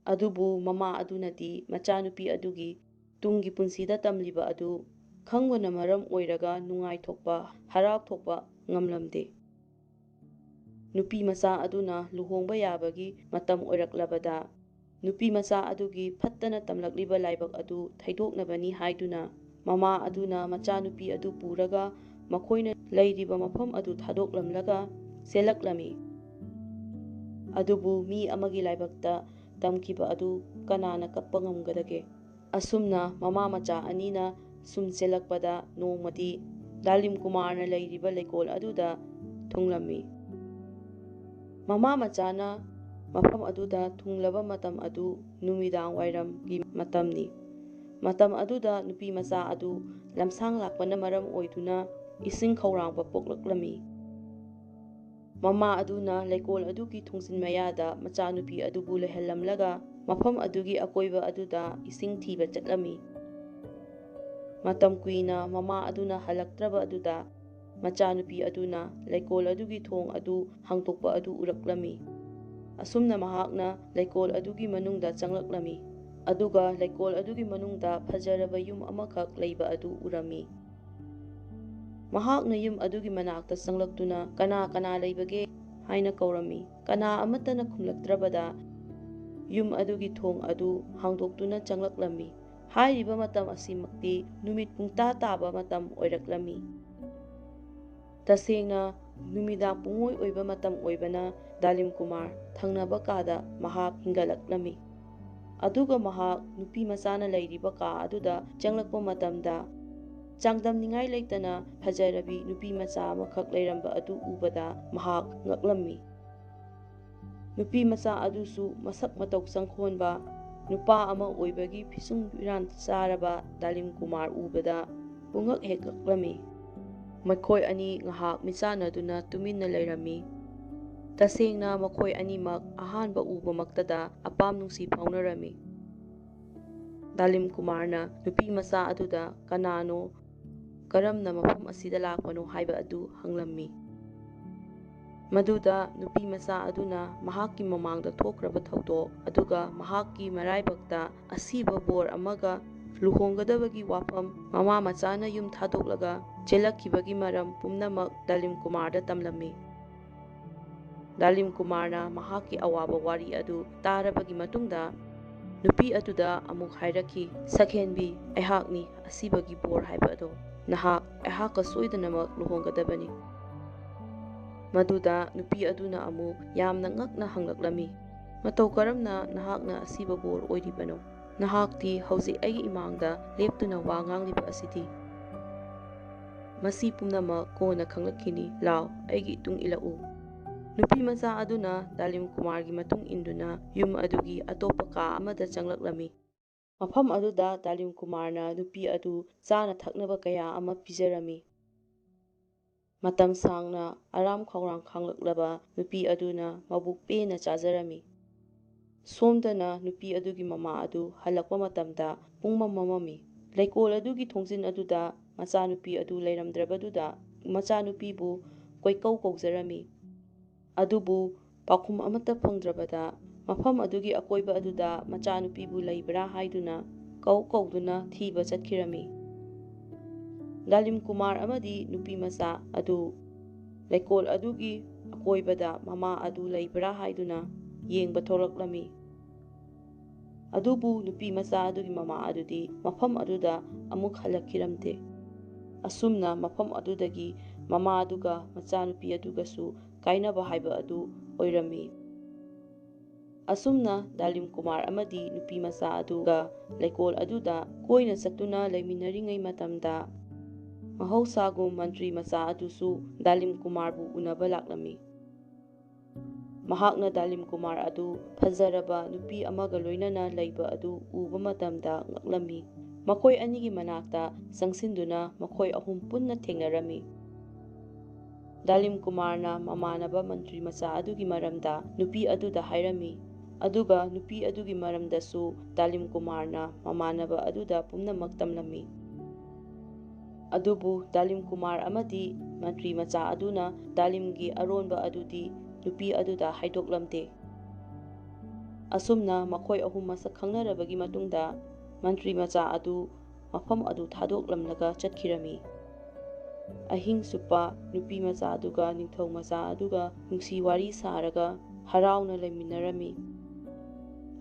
ꯑꯗꯨꯕꯨ ꯃꯃꯥ ꯑꯗꯨꯅꯗꯤ ꯃꯆꯥꯅꯨꯄꯤ ꯑꯗꯨꯒꯤ ꯇꯨꯡꯒꯤ ꯄꯨꯟꯁꯤꯗ ꯇꯝꯂꯤꯕ ꯑꯗꯨ ꯈꯪꯕꯅ ꯃꯔꯝ ꯑꯣꯏꯔꯒ ꯅꯨꯡꯉꯥꯏꯊꯣꯛꯄ, ꯍꯔꯥꯎꯊꯣꯛꯄ ꯉꯝꯂꯝꯗꯦ꯫ ꯅꯨꯄꯤ ꯃꯆꯥ ꯑꯗꯨꯅ ꯂꯨꯍꯣꯡꯕ ꯌꯥꯕꯒꯤ ꯃꯇꯝ ꯑꯣꯏꯔꯛꯂꯕꯗ, ꯅꯨꯄꯤ ꯃꯆꯥ ꯑꯗꯨꯒꯤ ꯐꯠꯇꯅ ꯇꯝꯂꯛꯂꯤꯕ ꯂꯥꯏꯕꯛ ꯑꯗꯨ ꯊꯩꯗꯣꯛꯅꯕꯅꯤ ꯍꯥꯏꯗꯨꯅ, ꯃꯃꯥ ꯑꯗꯨꯅ ꯃꯆꯥꯅꯨꯄꯤ ꯑꯗꯨ ꯄꯨꯔꯒ ꯃꯈꯣꯏꯅ ꯂꯩꯔꯤꯕ ꯃꯐꯝ ꯑꯗꯨ ꯊꯥꯗꯣꯛꯂꯝꯂꯒ ꯆꯦꯜꯂꯛꯂꯝꯃꯤ꯫ ꯑꯗꯨꯕꯨ ꯃꯤ ꯑꯃꯒꯤ ꯂꯥꯏꯕꯛꯇ ꯇꯝꯈꯤꯕ ꯑꯗꯨ ꯀꯅꯥꯅ ꯀꯛꯄ ꯉꯝꯒꯗꯒꯦ? ꯑꯁꯨꯝꯅ ꯃꯃꯥ ꯃꯆꯥ ꯑꯅꯤꯅ ꯁꯨꯝ ꯆꯦꯜꯂꯛꯄꯗ, ꯅꯣꯡꯃꯗꯤ ꯗꯥꯂꯤꯝ ꯀꯨꯃꯥꯔꯅ ꯂꯩꯔꯤꯕ ꯂꯩꯀꯣꯜ ꯑꯗꯨꯗ ꯊꯨꯡꯂꯝꯃꯤ꯫ ꯃꯃꯥ ꯃꯆꯥꯅ ꯃꯐꯝ ꯑꯗꯨꯗ ꯊꯨꯡꯂꯕ ꯃꯇꯝ ꯑꯗꯨ ꯅꯨꯃꯤꯗꯥꯡ ꯋꯥꯏꯔꯝꯒꯤ ꯃꯇꯝꯅꯤ꯫ ꯃꯇꯝ ꯑꯗꯨꯗ ꯅꯨꯄꯤ ꯃꯆꯥ ꯑꯗꯨ ꯂꯝꯁꯥꯡ ꯂꯥꯛꯄꯅ ꯃꯔꯝ ꯑꯣꯏꯗꯨꯅ ꯏꯁꯤꯡ ꯈꯧꯔꯥꯡꯕ ꯄꯣꯛꯂꯛꯂꯝꯃꯤ꯫ ꯃꯃꯥ ꯑꯗꯨꯅ ꯂꯩꯀꯣꯜ ꯑꯗꯨꯒꯤ ꯊꯣꯡꯖꯤꯟ ꯃꯌꯥꯗ ꯃꯆꯥꯅꯨꯄꯤ ꯑꯗꯨꯕꯨ ꯂꯩꯍꯜꯂꯝꯂꯒ ꯃꯐꯝ ꯑꯗꯨꯒꯤ ꯑꯀꯣꯏꯕ ꯑꯗꯨꯗ ꯏꯁꯤꯡ ꯊꯤꯕ ꯆꯠꯂꯝꯃꯤ꯫ ꯃꯇꯝ ꯀꯨꯏꯅ ꯃꯃꯥ ꯑꯗꯨꯅ ꯍꯜꯂꯛꯇ꯭ꯔꯕ ꯑꯗꯨꯗ ꯃꯆꯥꯅꯨꯄꯤ ꯑꯗꯨꯅ ꯂꯩꯀꯣꯜ ꯑꯗꯨꯒꯤ ꯊꯣꯡ ꯑꯗꯨ ꯍꯥꯡꯗꯣꯛꯄ ꯑꯗꯨ ꯎꯔꯛꯂꯝꯃꯤ꯫ ꯑꯁꯨꯝꯅ ꯃꯍꯥꯛꯅ ꯂꯩꯀꯣꯜ ꯑꯗꯨꯒꯤ ꯃꯅꯨꯡꯗ ꯆꯪꯂꯛꯂꯝꯃꯤ꯫ ꯑꯗꯨꯒ ꯂꯩꯀꯣꯜ ꯑꯗꯨꯒꯤ ꯃꯅꯨꯡꯗ ꯐꯖꯔꯕ ꯌꯨꯝ ꯑꯃꯈꯛ ꯂꯩꯕ ꯑꯗꯨ ꯎꯔꯝꯃꯤ꯫ ꯃꯍꯥꯛꯅ ꯌꯨꯝ ꯑꯗꯨꯒꯤ ꯃꯅꯥꯛꯇ ꯆꯪꯂꯛꯇꯨꯅ, "ꯀꯅꯥ ꯀꯅꯥ ꯂꯩꯕꯒꯦ?" ꯍꯥꯏꯅ ꯀꯧꯔꯝꯃꯤ꯫ ꯀꯅꯥ ꯑꯃꯠꯇꯅ ꯈꯨꯝꯂꯛꯇ꯭ꯔꯕꯗ, ꯌꯨꯝ ꯑꯗꯨꯒꯤ ꯊꯣꯡ ꯑꯗꯨ ꯍꯥꯡꯗꯣꯛꯇꯨꯅ ꯆꯪꯂꯛꯂꯝꯃꯤ꯫ ꯍꯥꯏꯔꯤꯕ ꯃꯇꯝ ꯑꯁꯤꯃꯛꯇꯤ ꯅꯨꯃꯤꯠ ꯄꯨꯡꯇꯥ ꯇꯥꯕ ꯃꯇꯝ ꯑꯣꯏꯔꯛꯂꯝꯃꯤ꯫ ꯇꯁꯦꯡꯅ ꯅꯨꯃꯤꯗꯥꯡ ꯄꯨꯡꯑꯣꯏ ꯑꯣꯏꯕ ꯃꯇꯝ ꯑꯣꯏꯕꯅ ꯗꯥꯂꯤꯝ ꯀꯨꯃꯥꯔ ꯊꯪꯅꯕ ꯀꯥꯗ ꯃꯍꯥꯛ ꯍꯤꯡꯒꯠꯂꯛꯂꯝꯃꯤ꯫ ꯑꯗꯨꯒ ꯃꯍꯥꯛ ꯅꯨꯄꯤ ꯃꯆꯥꯅ ꯂꯩꯔꯤꯕ ꯀꯥ ꯑꯗꯨꯗ ꯆꯪꯂꯛꯄ ꯃꯇꯝꯗ, ꯆꯥꯡꯗꯝꯅꯤꯡꯉꯥꯏ ꯂꯩꯇꯅ ꯐꯖꯔꯕꯤ ꯅꯨꯄꯤ ꯃꯆꯥ ꯑꯃꯈꯛ ꯂꯩꯔꯝꯕ ꯑꯗꯨ ꯎꯕꯗ ꯃꯍꯥꯛ ꯉꯛꯂꯝꯃꯤ꯫ ꯅꯨꯄꯤ ꯃꯆꯥ ꯑꯗꯨꯁꯨ ꯃꯁꯛ ꯃꯇꯧ ꯆꯪꯈꯣꯟꯕ ꯅꯨꯄꯥ ꯑꯃ ꯑꯣꯏꯕꯒꯤ ꯐꯤꯁꯨꯡ ꯐꯤꯔꯥꯟ ꯆꯥꯔꯕ ꯗꯥꯂꯤꯝ ꯀꯨꯃꯥꯔ ꯎꯕꯗ ꯄꯨꯡꯉꯛ ꯍꯦꯛ ꯉꯛꯂꯝꯃꯤ꯫ ꯃꯈꯣꯏ ꯑꯅꯤ ꯉꯥꯏꯍꯥꯛ ꯃꯤꯆꯥꯟꯅꯗꯨꯅ ꯇꯨꯃꯤꯟꯅ ꯂꯩꯔꯝꯃꯤ꯫ ꯇꯁꯦꯡꯅ ꯃꯈꯣꯏ ꯑꯅꯤꯃꯛ ꯑꯍꯥꯟꯕ ꯎꯕꯃꯛꯇꯗ ꯑꯄꯥꯝ ꯅꯨꯡꯁꯤ ꯐꯥꯎꯅꯔꯝꯃꯤ꯫ ꯗꯥꯂꯤꯝ ꯀꯨꯃꯥꯔꯅ ꯅꯨꯄꯤ ꯃꯆꯥ ꯑꯗꯨꯗ ꯀꯅꯥꯅꯣ, ꯀꯔꯝꯅ ꯃꯐꯝ ꯑꯁꯤꯗ ꯂꯥꯛꯄꯅꯣ ꯍꯥꯏꯕ ꯑꯗꯨ ꯍꯪꯂꯝꯃꯤ꯫ ꯃꯗꯨꯗ ꯅꯨꯄꯤ ꯃꯆꯥ ꯑꯗꯨꯅ ꯃꯍꯥꯛꯀꯤ ꯃꯃꯥꯡꯗ ꯊꯣꯛꯈ꯭ꯔꯕ ꯊꯧꯗꯣꯛ, ꯑꯗꯨꯒ ꯃꯍꯥꯛꯀꯤ ꯃꯔꯥꯏꯕꯛꯇ ꯑꯁꯤꯕ ꯕꯣꯔ ꯑꯃꯒ ꯂꯨꯍꯣꯡꯒꯗꯕꯒꯤ ꯋꯥꯐꯝ, ꯃꯃꯥ ꯃꯆꯥꯅ ꯌꯨꯝ ꯊꯥꯗꯣꯛꯂꯒ ꯆꯦꯜꯂꯛꯈꯤꯕꯒꯤ ꯃꯔꯝ ꯄꯨꯝꯅꯃꯛ ꯗꯥꯂꯤꯝ ꯀꯨꯃꯥꯔꯗ ꯇꯝꯂꯝꯃꯤ꯫ ꯗꯥꯂꯤꯝ ꯀꯨꯃꯥꯔꯅ ꯃꯍꯥꯛꯀꯤ ꯑꯋꯥꯕ ꯋꯥꯔꯤ ꯑꯗꯨ ꯇꯥꯔꯕꯒꯤ ꯃꯇꯨꯡꯗ, ꯅꯨꯄꯤ ꯑꯗꯨꯗ ꯑꯃꯨꯛ ꯍꯥꯏꯔꯛꯈꯤ, "ꯁꯛꯍꯦꯟꯕꯤ, ꯑꯩꯍꯥꯛꯅꯤ ꯑꯁꯤꯕꯒꯤ ꯕꯣꯔ ꯍꯥꯏꯕ ꯑꯗꯣ꯫ ꯅꯍꯥꯛ ꯑꯩꯍꯥꯛꯀ ꯁꯣꯏꯗꯅꯃꯛ ꯂꯨꯍꯣꯡꯒꯗꯕꯅꯤ꯫" ꯃꯗꯨꯗ ꯅꯨꯄꯤ ꯑꯗꯨꯅ ꯑꯃꯨꯛ ꯌꯥꯝꯅ ꯉꯛꯅ ꯍꯪꯂꯛꯂꯝꯃꯤ, "ꯃꯇꯧ ꯀꯔꯝꯅ ꯅꯍꯥꯛꯅ ꯑꯁꯤꯕ ꯕꯣꯔ ꯑꯣꯏꯔꯤꯕꯅꯣ? ꯅꯍꯥꯛꯇꯤ ꯍꯧꯖꯤꯛ ꯑꯩꯒꯤ ꯏꯃꯥꯡꯗ ꯂꯦꯞꯇꯨꯅ ꯋꯥ ꯉꯥꯡꯂꯤꯕ ꯑꯁꯤꯗꯤ?" "ꯃꯁꯤ ꯄꯨꯝꯅꯃꯛ ꯀꯣꯟꯅ ꯈꯪꯂꯛꯈꯤꯅꯤ꯫ ꯂꯥꯎ, ꯑꯩꯒꯤ ꯏꯇꯨꯡ ꯏꯜꯂꯛꯎ꯫" ꯅꯨꯄꯤ ꯃꯆꯥ ꯑꯗꯨꯅ ꯗꯥꯂꯤꯝ ꯀꯨꯃꯥꯔꯒꯤ ꯃꯇꯨꯡ ꯏꯟꯗꯨꯅ ꯌꯨꯝ ꯑꯗꯨꯒꯤ ꯑꯇꯣꯞꯄ ꯀꯥ ꯑꯃꯗ ꯆꯪꯂꯛꯂꯝꯃꯤ꯫ ꯃꯐꯝ ꯑꯗꯨꯗ ꯗꯥꯂꯤꯝ ꯀꯨꯃꯥꯔꯅ ꯅꯨꯄꯤ ꯑꯗꯨ ꯆꯥꯅ ꯊꯛꯅꯕ ꯀꯌꯥ ꯑꯃ ꯄꯤꯖꯔꯝꯃꯤ꯫ ꯃꯇꯝ ꯁꯥꯡꯅ ꯑꯔꯥꯝ ꯈꯧꯔꯥꯡ ꯈꯥꯡꯂꯛꯂꯕ ꯅꯨꯄꯤ ꯑꯗꯨꯅ ꯃꯕꯨꯛ ꯄꯦꯟꯅ ꯆꯥꯖꯔꯝꯃꯤ꯫ ꯁꯣꯝꯗꯅ ꯅꯨꯄꯤ ꯑꯗꯨꯒꯤ ꯃꯃꯥ ꯑꯗꯨ ꯍꯜꯂꯛꯄ ꯃꯇꯝꯗ ꯄꯨꯡꯃꯝ ꯃꯝꯃꯝꯃꯤ꯫ ꯂꯩꯀꯣꯜ ꯑꯗꯨꯒꯤ ꯊꯣꯡꯖꯤꯟ ꯑꯗꯨꯗ ꯃꯆꯥꯅꯨꯄꯤ ꯑꯗꯨ ꯂꯩꯔꯝꯗ꯭ꯔꯕꯗꯨꯗ ꯃꯆꯥꯅꯨꯄꯤꯕꯨ ꯀꯣꯏꯀꯧ ꯀꯧꯖꯔꯝꯃꯤ꯫ ꯑꯗꯨꯕꯨ ꯄꯥꯎꯈꯨꯝ ꯑꯃꯠꯇ ꯐꯪꯗ꯭ꯔꯕꯗ ꯃꯐꯝ ꯑꯗꯨꯒꯤ ꯑꯀꯣꯏꯕ ꯑꯗꯨꯗ ꯃꯆꯥꯅꯨꯄꯤꯕꯨ ꯂꯩꯕ꯭ꯔꯥ ꯍꯥꯏꯗꯨꯅ ꯀꯧ ꯀꯧꯗꯨꯅ ꯊꯤꯕ ꯆꯠꯈꯤꯔꯝꯃꯤ꯫ ꯗꯥꯂꯤꯝ ꯀꯨꯃꯥꯔ ꯑꯃꯗꯤ ꯅꯨꯄꯤ ꯃꯆꯥ ꯑꯗꯨ ꯂꯩꯀꯣꯜ ꯑꯗꯨꯒꯤ ꯑꯀꯣꯏꯕꯗ ꯃꯃꯥ ꯑꯗꯨ ꯂꯩꯕ꯭ꯔꯥ ꯍꯥꯏꯗꯨꯅ ꯌꯦꯡꯕ ꯊꯣꯛꯂꯛꯂꯝꯃꯤ꯫ ꯑꯗꯨꯕꯨ ꯅꯨꯄꯤ ꯃꯆꯥ ꯑꯗꯨꯒꯤ ꯃꯃꯥ ꯑꯗꯨꯗꯤ ꯃꯐꯝ ꯑꯗꯨꯗ ꯑꯃꯨꯛ ꯍꯜꯂꯛꯈꯤꯔꯝꯗꯦ꯫ ꯑꯁꯨꯝꯅ ꯃꯐꯝ ꯑꯗꯨꯗꯒꯤ ꯃꯃꯥ ꯑꯗꯨꯒ ꯃꯆꯥꯅꯨꯄꯤ ꯑꯗꯨꯒꯁꯨ ꯀꯥꯏꯅꯕ ꯍꯥꯏꯕ ꯑꯗꯨ ꯑꯣꯏꯔꯝꯃꯤ꯫ ꯑꯁꯨꯝꯅ ꯗꯥꯂꯤꯝ ꯀꯨꯃꯥꯔ ꯑꯃꯗꯤ ꯅꯨꯄꯤ ꯃꯆꯥ ꯑꯗꯨꯒ ꯂꯩꯀꯣꯜ ꯑꯗꯨꯗ ꯀꯣꯏꯅ ꯆꯠꯇꯨꯅ ꯂꯩꯃꯤꯟꯅꯔꯤꯉꯩ ꯃꯇꯝꯗ, ꯃꯍꯧꯁꯥꯒꯨꯝ ꯃꯟꯇ꯭ꯔꯤ ꯃꯆꯥ ꯑꯗꯨꯁꯨ ꯗꯥꯂꯤꯝ ꯀꯨꯃꯥꯔꯕꯨ ꯎꯅꯕ ꯂꯥꯛꯂꯝꯃꯤ꯫ ꯃꯍꯥꯛꯅ ꯗꯥꯂꯤꯝ ꯀꯨꯃꯥꯔ ꯑꯗꯨ ꯐꯖꯔꯕ ꯅꯨꯄꯤ ꯑꯃꯒ ꯂꯣꯏꯅꯅ ꯂꯩꯕ ꯑꯗꯨ ꯎꯕ ꯃꯇꯝꯗ ꯉꯛꯂꯝꯃꯤ꯫ ꯃꯈꯣꯏ ꯑꯅꯤꯒꯤ ꯃꯅꯥꯛꯇ ꯆꯪꯁꯤꯟꯗꯨꯅ ꯃꯈꯣꯏ ꯑꯍꯨꯝ ꯄꯨꯟꯅ ꯊꯦꯡꯅꯔꯝꯃꯤ꯫ ꯗꯥꯂꯤꯝ ꯀꯨꯃꯥꯔꯅ ꯃꯃꯥꯟꯅꯕ ꯃꯟꯇ꯭ꯔꯤ ꯃꯆꯥ ꯑꯗꯨꯒꯤ ꯃꯔꯝꯗ ꯅꯨꯄꯤ ꯑꯗꯨꯗ ꯍꯥꯏꯔꯝꯃꯤ, ꯑꯗꯨꯒ ꯅꯨꯄꯤ ꯑꯗꯨꯒꯤ ꯃꯔꯝꯗꯁꯨ ꯗꯥꯂꯤꯝ ꯀꯨꯃꯥꯔꯅ ꯃꯃꯥꯟꯅꯕ ꯑꯗꯨꯗ ꯄꯨꯝꯅꯃꯛ ꯇꯝꯂꯝꯃꯤ꯫ ꯑꯗꯨꯕꯨ ꯗꯥꯂꯤꯝ ꯀꯨꯃꯥꯔ ꯑꯃꯗꯤ ꯃꯟꯇ꯭ꯔꯤ ꯃꯆꯥ ꯑꯗꯨꯅ ꯗꯥꯂꯤꯝꯒꯤ ꯑꯔꯣꯟꯕ ꯑꯗꯨꯗꯤ ꯅꯨꯄꯤ ꯑꯗꯨꯗ ꯍꯥꯏꯗꯣꯛꯂꯝꯗꯦ꯫ ꯑꯁꯨꯝꯅ ꯃꯈꯣꯏ ꯑꯍꯨꯝ ꯃꯁꯛ ꯈꯪꯅꯔꯕꯒꯤ ꯃꯇꯨꯡꯗ, ꯃꯟꯇ꯭ꯔꯤ ꯃꯆꯥ ꯑꯗꯨ ꯃꯐꯝ ꯑꯗꯨ ꯊꯥꯗꯣꯛꯂꯝꯂꯒ ꯆꯠꯈꯤꯔꯝꯃꯤ꯫ ꯑꯍꯤꯡ ꯆꯨꯞꯄ ꯅꯨꯄꯤ ꯃꯆꯥ ꯑꯗꯨꯒ ꯅꯤꯡꯊꯧ ꯃꯆꯥ ꯑꯗꯨꯒ ꯅꯨꯡꯁꯤ ꯋꯥꯔꯤ ꯁꯥꯔꯒ ꯍꯔꯥꯎꯅ ꯂꯩꯃꯤꯟꯅꯔꯝꯃꯤ꯫